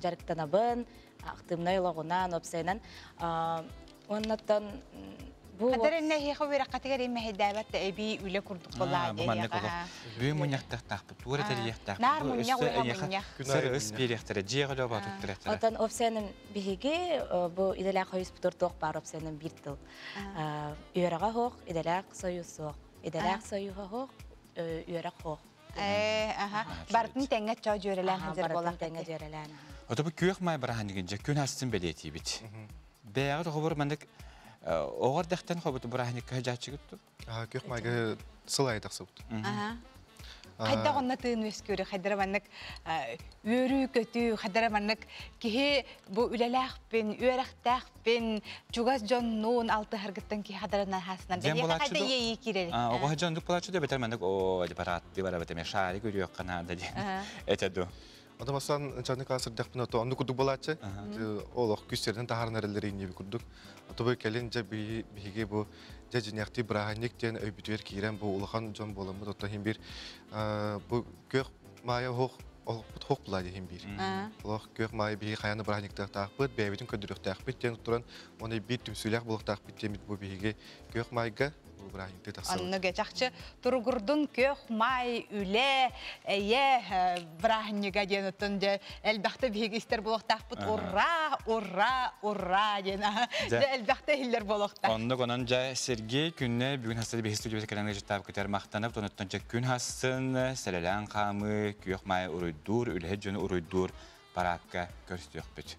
жарыктанабын, актымнай олоҕунан, опсайынан. Оннаттан бу Хадар инне хиэхэ үөрэххэтигэр имэһэйдээбэт да эбии үлэ курдук буоллаа Бу маннык олох. Бүгүн мунньахтахтаахпыт, туора тэрийиэхтаахпыт. Наар мунньах уйа мунньах. Сыр ыс биэриэхтэрэ, дьиэҕэ өлө батуттарыахтара. Отон опсайынан биһиги бу идэлээх хойуспутур туох баар опсайынан биир тыл. Үөрэҕэ хоох, идэлээх союз суох. Иделәк союха хоқ, үйәрек хоқ. Бартын тәңгә чау жөрелән хәзер була. Бартын тәңгә жөрелән. Ото бу күөх май быраханигин же күн астын белетибит. Бәягы хобор мандык оғар дәхтен хобот быраханикка жачыгытту. Күөх майга сылай тахсыбыт. Хайда онна тыын өскөрү, хайдара маннык өрүү көтүү, хайдара маннык киһи бу үлэлээхпин, үөрэхтээхпин, чугас дьоннуун алтыһаргыттан киһи хадарынан хаасынан. Хайда иэйии киирэр. Оҕо дьондук булааччы да бетер маннык о депаратты бара бетеме шари көрүөх канаада диэн. Эте ду. Ода масан чаны классыр дәхпин ото онну курдук булааччы. Олох күстерден тахаран эреллери инни курдук. Ото бу келин же биһиги бу же жинякти браханик тен өйбүтүер киирен бу улахан жон боламыт ото хим бир бу көх мая хох олохпут хох була дихим бир. Олох көх мая биһи хаяны браханиктах таахпыт, бэйбитин көдүрүхтаахпыт тен туран оны бир түмсүлэх булуктаахпыт темит бу биһиги көх майга Оннуга чахчы туругурдун көх май үле эйе брахнига диэн оттон же элбэхте биһиги истер булуктаахпыт ура ура ура диэн же элбэхте хиллер булуктаах. Оннук онон жа Сергей күнне бүгүн хасты биһи студия кэлэн жыттаап көтөр мактанып тоноттон жа күн хасын сэлэлээн хаамы күөх май уруйдуур үлэһэ дьону уруйдуур параакка көрсүөхпүт.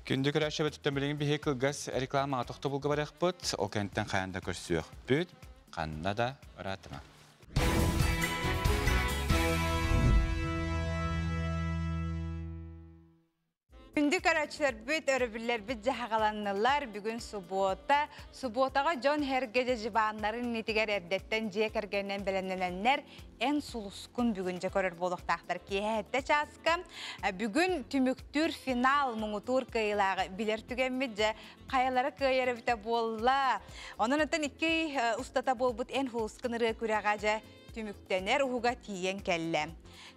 Күндү көрәші бөтіттен білген бихе кылгас рекламаға тоқты бұлғы барақ ол кенттен қаянда көрсүйек бүт, қанна да ыратыма. Күндү көрәчілер бүт, өрөбүллер бүт жахағаланнылар бүгін суббота. Субботаға Джон Хергеже жибаннарын нетигер эрдеттен же кергеннен беленнененнер эн сулускун бүгін же көрөр болуқтақтар. Киһәтте часка бүгін түмүктүр финал муңутур кыйлағы билер түгеммит же каялары кыйары бите болла. Онон өтен икки устата болбут эн хулускун ыры күрәгә же түмүктенер уһуга тиен келле.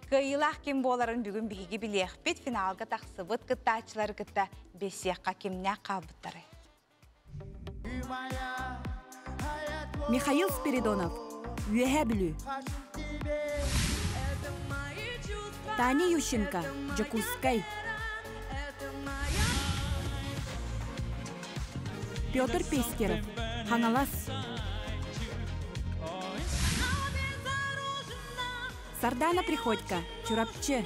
Кыйлах ким боларын бүгін биһиги билиэхпит финалга тахсыбыт кыттаачылары кытта бесиэхка кимнэ каабыттары. Михаил Спиридонов, Үөһэ Бүлүү. Таня Ющенко, Дьокуускай. Петр Пестеров, Хаҥалас. Сардана Приходько, Чурапчы.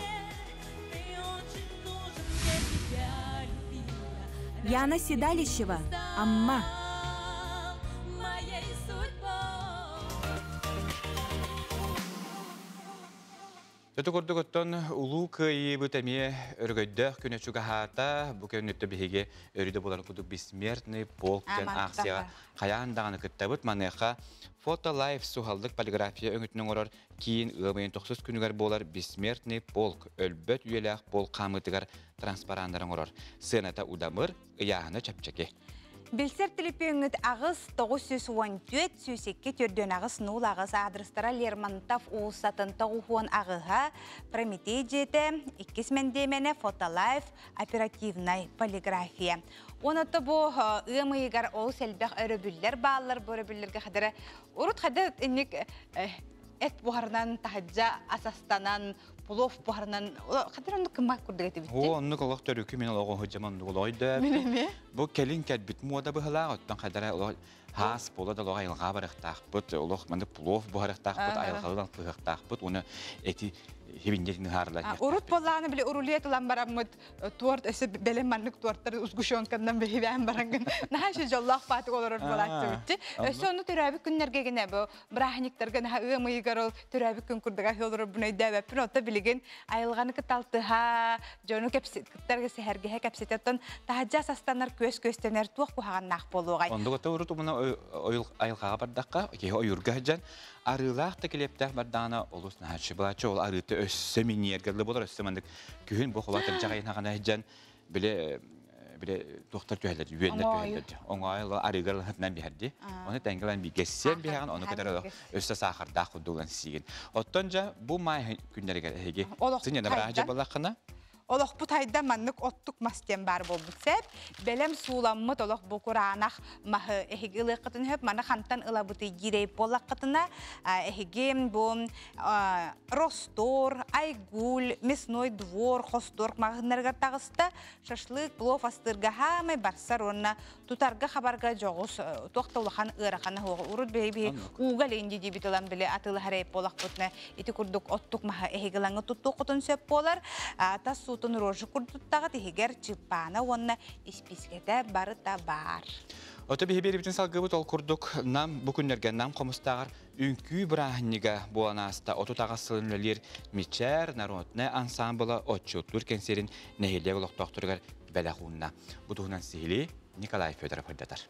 Яна Седалищева, Амма. Төтө көрдүк оттон улуу кыйыбыт эмиэ өргөйдөөх күнө чугаһаата бу күнүттэ биһиги өрүдө боларын кудук бессмертный полк ден акцияга хаян даганы кыттабыт маныха фото лайф сухалдык полиграфия өңүтүнүн орор кийин ыамыйын тохсус күнүгөр болар бессмертный полк өлбөт үйелээх полк камытыгар транспарандарын орор сыната удамыр ыяаны чапчаки. Билсер телепөңіт ағыз 914 сүйсекке түрден ағыз нул ағыз адрестара Лермонтов уусатын тоғухон ағыға Прометей жеті, иккис мендемене фотолайф оперативной полиграфия. Оны бұ ымыйгар ол сәлбәқ өрөбүллер баллар бөрөбүллерге қадыры. Урут қады инник эт буharынан тахаджа асастанан плов буharынан қадыр онны кыммак курдук этибит. О, онны колох төрүкү мен олого ходжаман олойду. Мен эме. Бу келин кәдбит мода быһылаа оттон кадара олох хас бола да олох айылга барыктаахпыт, олох маны плов буharыктаахпыт, айылгалдан кыһыктаахпыт, уну эти хибинжетин харлар. Урут боллааны биле урулиет улан бараммыт туорт эсе белем маннык туорттар узгушонкандан бехибээн барангын. Наха жоллах баатык олорор болааччы битти. Өсө ону төрөбүк күннерге гене бу брахниктарга наха ыамыйгар ол төрөбүк күн курдуга олорор буну өйдөбөппүн. Отто билигин айылганы кыталтыха, жону кыттарга сэхэргеһэ кэпсететтон тахаджа састанар көс көстенер туох кухаганнаах болугай. Ондуга урут умуна айылгага бардакка, кеhe ойурга жан арыылаах та келептэх бардаана олус нахачы булачы ол арыыты өссө миниергерлы болар өссө мандык күһүн бу холатыр жагайын хагана жан биле биле доктор түһэлер үйеннер түһэлер оңойл арыгар хатнан биһэрди оны тәңгелен би гессен биһаган оны кадar өссө сахардаах кудулан сиген оттон жа бу май күннәргә эһиги сине бара жа балакына. Олохпут хайда маннык оттук мас диэн баар буолбут сэп. Бэлэм сууламмыт олох бу кураанах маһы эһиги ылыаххытын сөп. Маны хантан ылабытый диирэй буоллаххытына, эһиги бу Ростор, Айгуль, Мясной двор, Хосторг маҕаһыыннарыгар таҕыста. Шашлык, плов астыырга хаамай барсар уонна тутарга хабарга дьоҕус туох да улахан ыарахана суоҕа. Урут биһи ууга линди диэбит ылан били атыылаһар эйп буолахпытына ити курдук оттук маһы эһиги ылаҥҥа туттуоххутун сөп буолар. Тас суутун рожу курдуттаҕыт иһигэр чыппаана уонна испиискэтэ барыта баар. Ото биһи биэрибитин салгыбыт ол курдук нам бу күннэргэ нам хомустааҕар үҥкүү бырааһынньыга буолан ааста 38 сылын үлэлиир Мичээр народнай ансаамбыла отчуоттуур кэнсиэрин нэһилиэк олохтоохторугар бэлэх уунна. Бу туһунан сиһилии Николай Федоров ырдатар.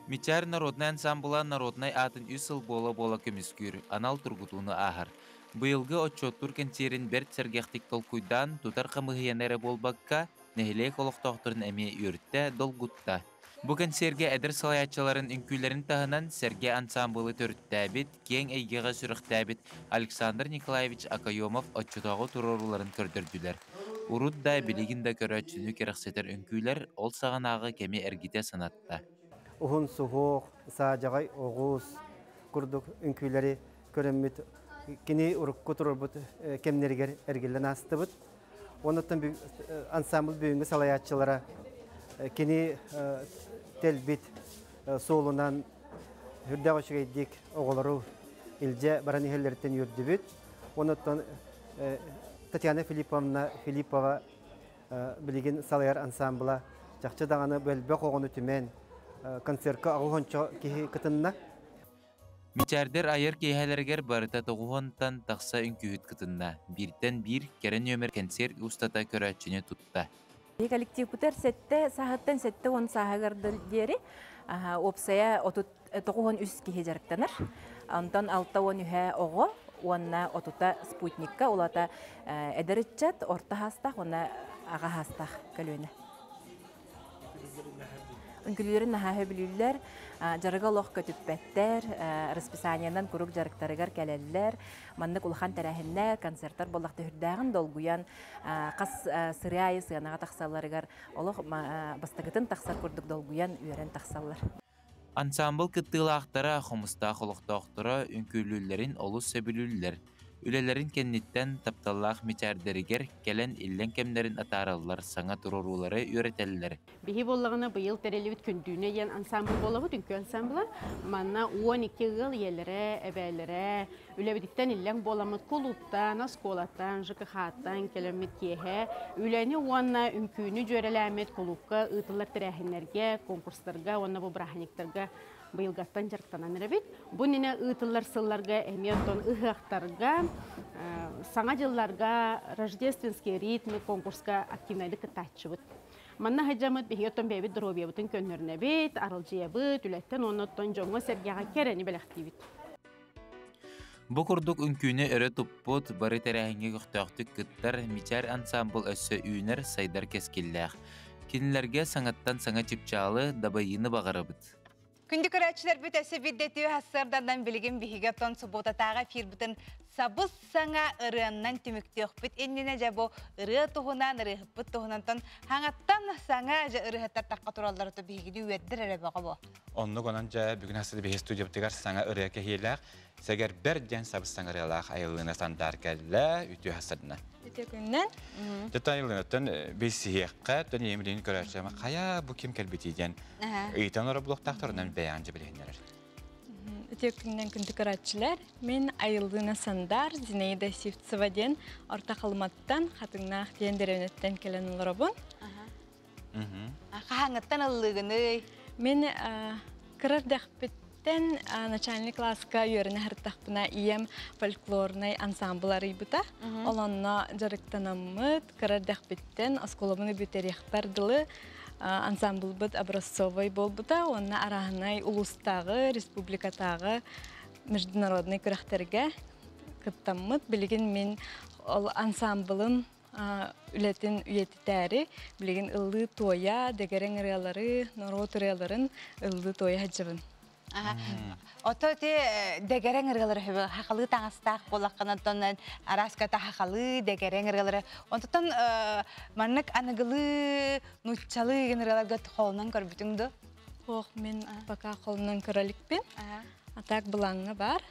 Мичээр народнай ансаамбыла народнай аатын үс сыл буола-буола көмүскүүр, анал тургутууну ааһар. Быйылгы отчуоттуур кэнсиэрин бэрт сэргэхтик толкуйдаан, тутар хамыыһыйаны эрэ буолбакка, нэһилиэк олохтоохторун эмиэ үөртэ, долгутта. Бу кэнсиэргэ эдэр салайааччыларын үҥкүүлэрин таһынан Сэргэ ансаамбылы төрүттээбит, киэҥ эйгэҕэ сүрэхтээбит Александр Николаевич Окоемов оччотооҕу туруорууларын көрдөрдүлэр. Урут да, билигин да көрөөччүнү кэрэхсэтэр үҥкүүлэр ол саҕанааҕы кэми эргитэ санатта. Уһун суһуох, саадьаҕай оҕус курдук үҥкүүлэри көрөммүт кини урукку туруорбут кэмнэригэр эргиллэн аастыбыт. Онуттан ансамбль бүгүҥҥү салайааччылара кини тэлбит суолунан үрдээх үчүгэйдик оҕолору илдьэ баран иһэллэриттэн үөрдүбүт. Онуттан Татьяна Филипповна Филиппова билигин салайар ансамбла чахчы даҕаны бөлбөх оҕону түмэн концертка оҕуһончо киһи кытынна. Мичээрдэр айар киэһэлэригэр барыта тоҕуһуонтан тахса үҥкүүһүт кытынна. Бииртэн биир кэрэ нүөмэр кэнсиэр устата көрөөччүнү тутта. Коллективпытар сэттэ сааһыттан 70 сааһыгар диэри уопсайа 93 киһи дьарыктанар. Онтон 63 оҕо уонна отута спутникка улата эдэр ыччат орто хаастаах уонна аҕа хаастаах көлүөнэ. Үҥкүүлэрин наһаа сөбүлүүллэр, дьарыга олох көтүппэттэр, расписаниенан куруук дьарыктарыгар кэлэллэр. Маннык улахан тэрээһиннэр, концерттар буоллахта үрдээҕин долгуйан, хас сырыы аайы сыанаҕа тахсалларыгар олох бастакытын тахсар курдук долгуйан, үөрэн тахсаллар. Ансаамбыл кыттыылаахтара, хомустаах олохтоохторо үҥкүүлүүллэрин олус сөбүлүүллэр. Үлэлэрин кэнниттэн тапталлаах мичээрдэригэр кэлэн иллэҥ кэмнэрин атаараллар, саҥа туруоруулары үөрэтэллэр. Биһи буоллаҕына быйыл тэриллибит Күндүүнэ диэн ансамбль буолабыт, үҥкүү ансамбла. Манна 12 ыал ийэлэрэ, эбээлэрэ үлэбититтэн иллэҥ буоламмыт кулууптан, оскуолаттан, ЖКХ-ттан кэлэммит киэһэ үлэни уонна үҥкүүнү дьүөрэлээммит кулуупка ыытыллар тэрээһиннэргэ, конкурстарга уонна бу бырааһынньыктарга быйылгаттан дьарыктанан эрэбит. Бу иннинэ ыытыллар сылларга эмиэ оттон ыһыахтарга, саҥа дьылларга рождественские ритмы конкурска активнайдык кыттааччыбыт. Манна сылдьаммыт биһиги оттон бэйэбит доруобуйабытын көннөрүнэбит, аралдьыйабыт, үлэттэн уонна оттон дьоҥҥо-сэргэҕэ кэрэни бэлэхтиибит. Бу курдук үҥкүүнү өрө туппут, бары тэрээһиҥҥэ көхтөөхтүк кыттар Мичээр ансаамбыл өссө үүнэр, сайдар кэскиллээх. Кинилэргэ саҥаттан саҥа чыпчаалы, дабайыыны баҕарабыт. Күндү көрөөччүлэрбит өссө биирдэ сарсыарданан билигин биһиги оттон субуотатааҕы эфирбытын сабыс саҥа ырыаннан түмүктүөхпүт иннинэ дьэ бу ырыа туһунан ырыаһыппыт туһунантан хаҥаттан саҥа дьэ ырыаһыттар тахха тураллар то биһигини үөрдэр эрэ бөҕө бу. Оннук онон дьэ бүгүн хасыды биһи студиябытыгар саҥа ырыа кэһиилээх Сэгэрбэр диэн сабыс саҥа ырыалаах айыллыына сандаар кэллэ үтүө хасадына. Үтүө күннэн. Дьэ айыллыынаттан билсиһиэххэ, тон ийэм көрөөччү хайа бу ким кэлбитий диэн ыйытан олорор булуохтаахтар онон бэйэҕин дьэ билиһиннэрэр. Үтүө күннэн күндү көрөөччүлэр. Мин Айыллыына Сандар, Зинаида Сивцева диэн Орто Халыматтан, Хатыҥнаах диэн дэриэбинэттэн кэлэн олоробун. Хаһааҥҥыттан ыллыыгыный? Мин кыра эрдэхпиттэн начальный класска үөрэнэ сырыттахпына ийэм фольклорнай ансамбл арыйбыта. Ол онно дьарыктанаммыт, кыра эрдэхпиттэн оскуолабын бүтэриэхпэр дылы ансамблбыт образцовай буолбута уонна арааһынай улуустааҕы, республикатааҕы международный күрэхтэргэ кыттаммыт. Билигин мин ол ансамблым үлэтин үйэтитээри билигин ыллыы-туойа, дэгэрэҥ ырыалары, норуот ырыаларын ыллыы-туойа сылдьабын. Ото те дэгэрэн ырыалары хөбө хахалы таңастаах болаққанаттан араската хахалы дэгэрэн ырыалары. Онтон маннык аныгылы нуччалы ген ырыаларга холунан көрбүтүң ду? Ох, мен пока холунан көрөлүкпүн. А так булаңга бар.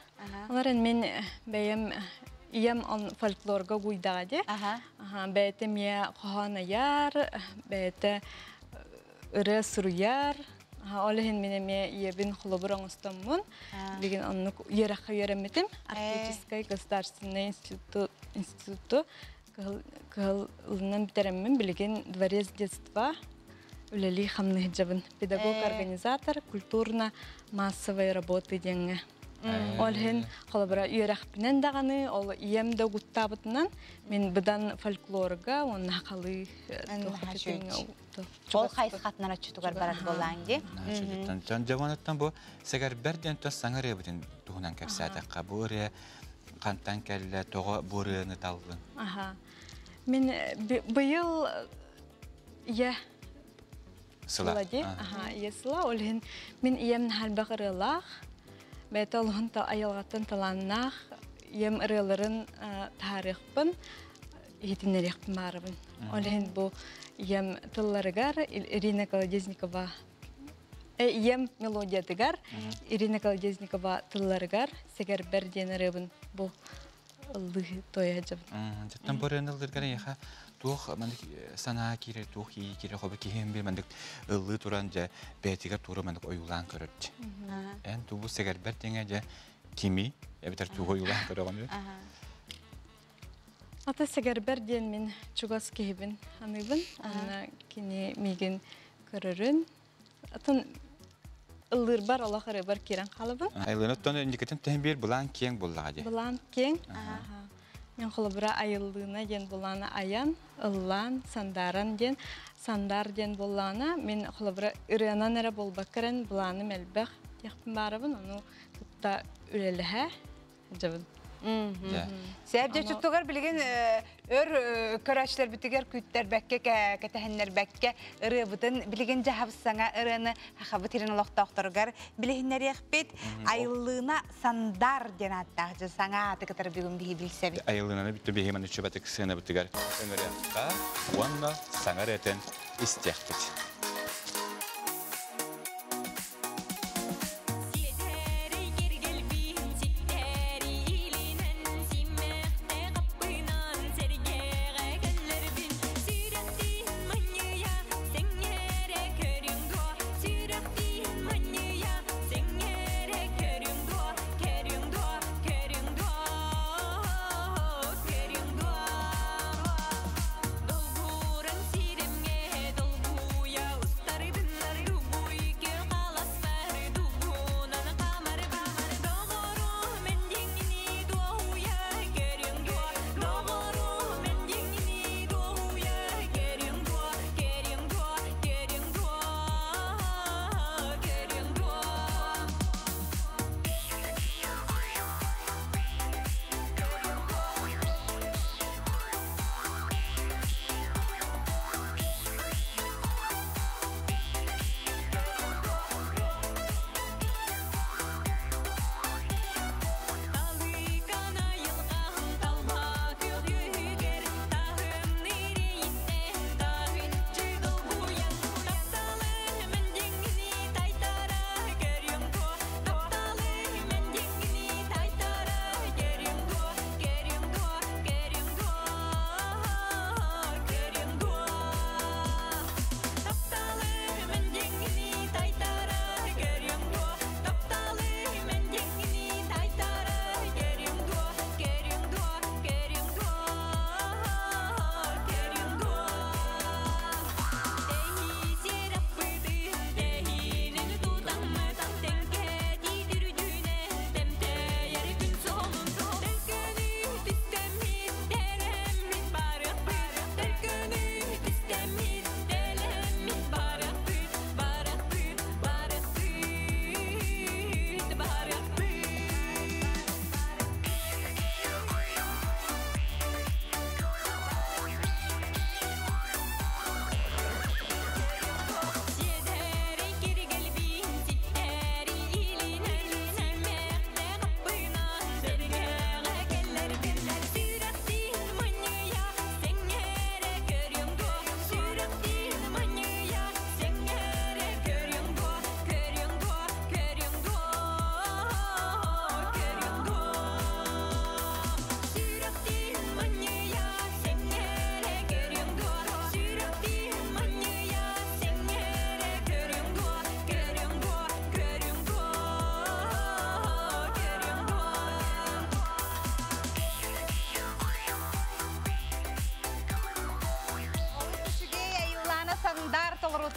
Олар мен бэйэм ием он фольклорга гуйдага де. Бэйте мие коханаяр, бэйте ыры суруяр. Олехин мен эме иебин холобур оңостоммун. Билген оннук еракка үйренметим. Арктический государственный институт институту кыһылынан битереммин билген дворец детства үлели хамны жабын педагог организатор культурно-массовой работы денге. Олхин холобура үйрәхпинен даганы, ол ием да гуттабытынан мен быдан фольклорга, он хакалы. Ол хайс хатнара чутугар барар болаң ди. Чон жаванаттан бу сэгэр берден то саңар эбитин туһунан кэпсэтэкка бу ырыа кантан кэллэ тоҕо бу ырыаны таллын. Аха. Мен быйыл я Сыла. ди. Аха, я сыла. Олхин мен ием халбак ырыалаах. Бәйті олғын та айылғаттан таланнах, ем ырыларын тарихпын, етінерекпін барыбын. Олхин бу ем тылларыгар Ирина Колодезникова ем мелодиятыгар Ирина Колодезникова тылларыгар сегер берден ырыбын бу ыллы тоя жабын. Жаттан бу ырыаны ылдыргар яха туох мандык санаа киирер туох ии киирер хобы киһин бир мандык ыллыы туран дьэ бэйэтигэр тууру мандык ойуулаан көрөрчү. Эн тубу сэгэрбэр диэҥэ дьэ кими эбэтэр тугу ойуулаан көрөҕүнүй? Ата сэгэрбэр диэн мин чугас киһибин аныыбын. Анна кини миигин көрөрүн. Атын ыллыырбар олох ырыыбар киирэн хаалабын. Айлыны оттон индикетин тэһин биир былаан киэҥ буллаҕа дии. Былаан киэҥ. Мен холобура айыллыына диэн булаана аян, ыллаан, сандааран диэн, сандар диэн буллаана мен холобура ырыанан эрэ буолбаккаран былааным элбэх диэхпин баарабын, ону кытта үлэлэһэ дьабын. Сәб же чуттугар билигин өр көрәчләр битигер күттер бәккә кәтәһеннәр бәккә ырыбытын билигин жаһабсаңа ырыны хахабы тирен олохтоохторугар билиһиннер яхпит айыллыына сандар диэн аттаах саңа атыкытар бүгүн биһи билсэбит. Айыллыынаны бүттү биһи маны чүбэтик сыана бытыгар өҥөрүөххэ уонна саҥар этэн истиэхпит.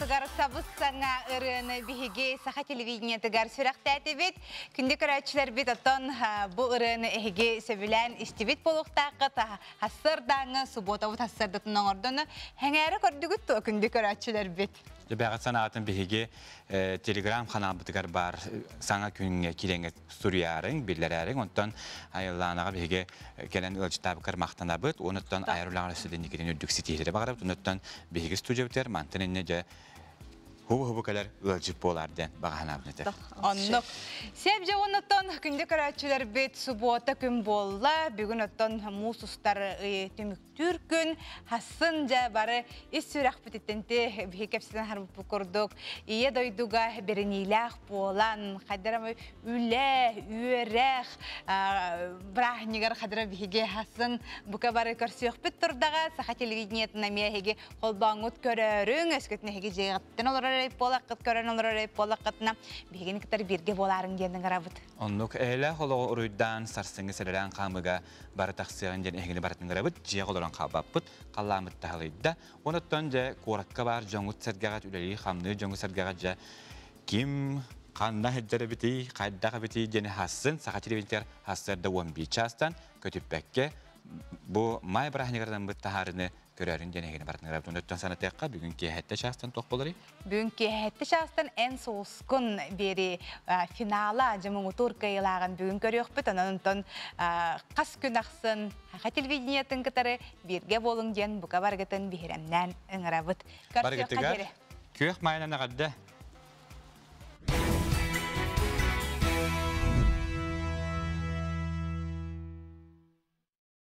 ортотугар сабыс саҥа ырыаны биһиги саха телевидениетыгар сүрэхтээтибит. Күндү көрөөччүлэрбит оттон бу ырыаны эһиги сөбүлээн истибит буолуохтааххыт. Хассырдааҥы субуотабыт хассырдатын оҥордону хэҥээрэ көрдүгүт туо күндү көрөөччүлэрбит. Бэҕэт санаатын биһиги телеграм ханаалбытыгар баар саҥа күҥҥэ кирэҥҥэ суруйаарыҥ, биллэрээриҥ. Онтон Айыллаанаҕа биһиги кэлэн ыалдьыттаабыккар махтанабыт. Онуттан айар үлэҕэр өссө да инникитин үрдүк ситиһиилэри баҕарабыт. Онуттан биһиги студиябытыгар мантан иннэ дьэ хубу-хубу кэлэр ыалдьыт буолаар диэн баҕа санаабын этэр. Оннук. Сеп дьэ оннуттан күндү көрөөччүлэрбит субуота күн буолла. Бүгүн оттон муус устар түмүктүүр күн. Хассын дьэ бары ис сүрэхпититтэн биһи кэпсэтэн харбыппыт курдук ийэ дойдуга бэриниилээх буолан хайдара үлэ, үөрэх бырааһынньыгар хадара биһиги хасын бука бары көрсүөхпүт турдаҕа саха телевидениетын эмиэ эһиги холбооҥҥут көрөөрүҥ өскөтүн эһиги дьиэҕиттэн олорор буолаххыт көрөн олорор буолаххытына биһигини кытары бииргэ буолаарыҥ диэн ыҥырабыт. Оннук эһэлээх олоҕу уруйдаан сарсыҥҥы сэлэлээн хаамыга бары тахсыаҕын диэн эһигини барытын ыҥырабыт дьиэҕэ олорон хаалбаппыт халлааммыт таһылыйда онуттан дьэ куоракка баар дьоҥҥут-сэргэҕит үлэлии-хамныы дьоҥҥут-сэргэҕит дьэ ким ханна сылдьар эбитий, хайдах эбитий диэни хассын Саха телевидениетигэр сарсыарда 11 чаастан көтүппэккэ бу маай бырааһынньыгар таһаарыны көрөөрүн диэн эһигини барытын ыҥырабыт. Онтон санатыахха бүгүн киэһэттэ чаастан туох буоларый? Бүгүн киэһэттэ чаастан эн соускун биэри финала дьымуҥутуур кыайылааҕын бүгүн көрүөхпүт. Онон онтон хас күн ахсын Саха телевидениетын кытары бииргэ буолуҥ диэн бука барыгытын биһирэмнээн ыҥырабыт. Барыгытыгар күөх маайынан эҕэрдэ!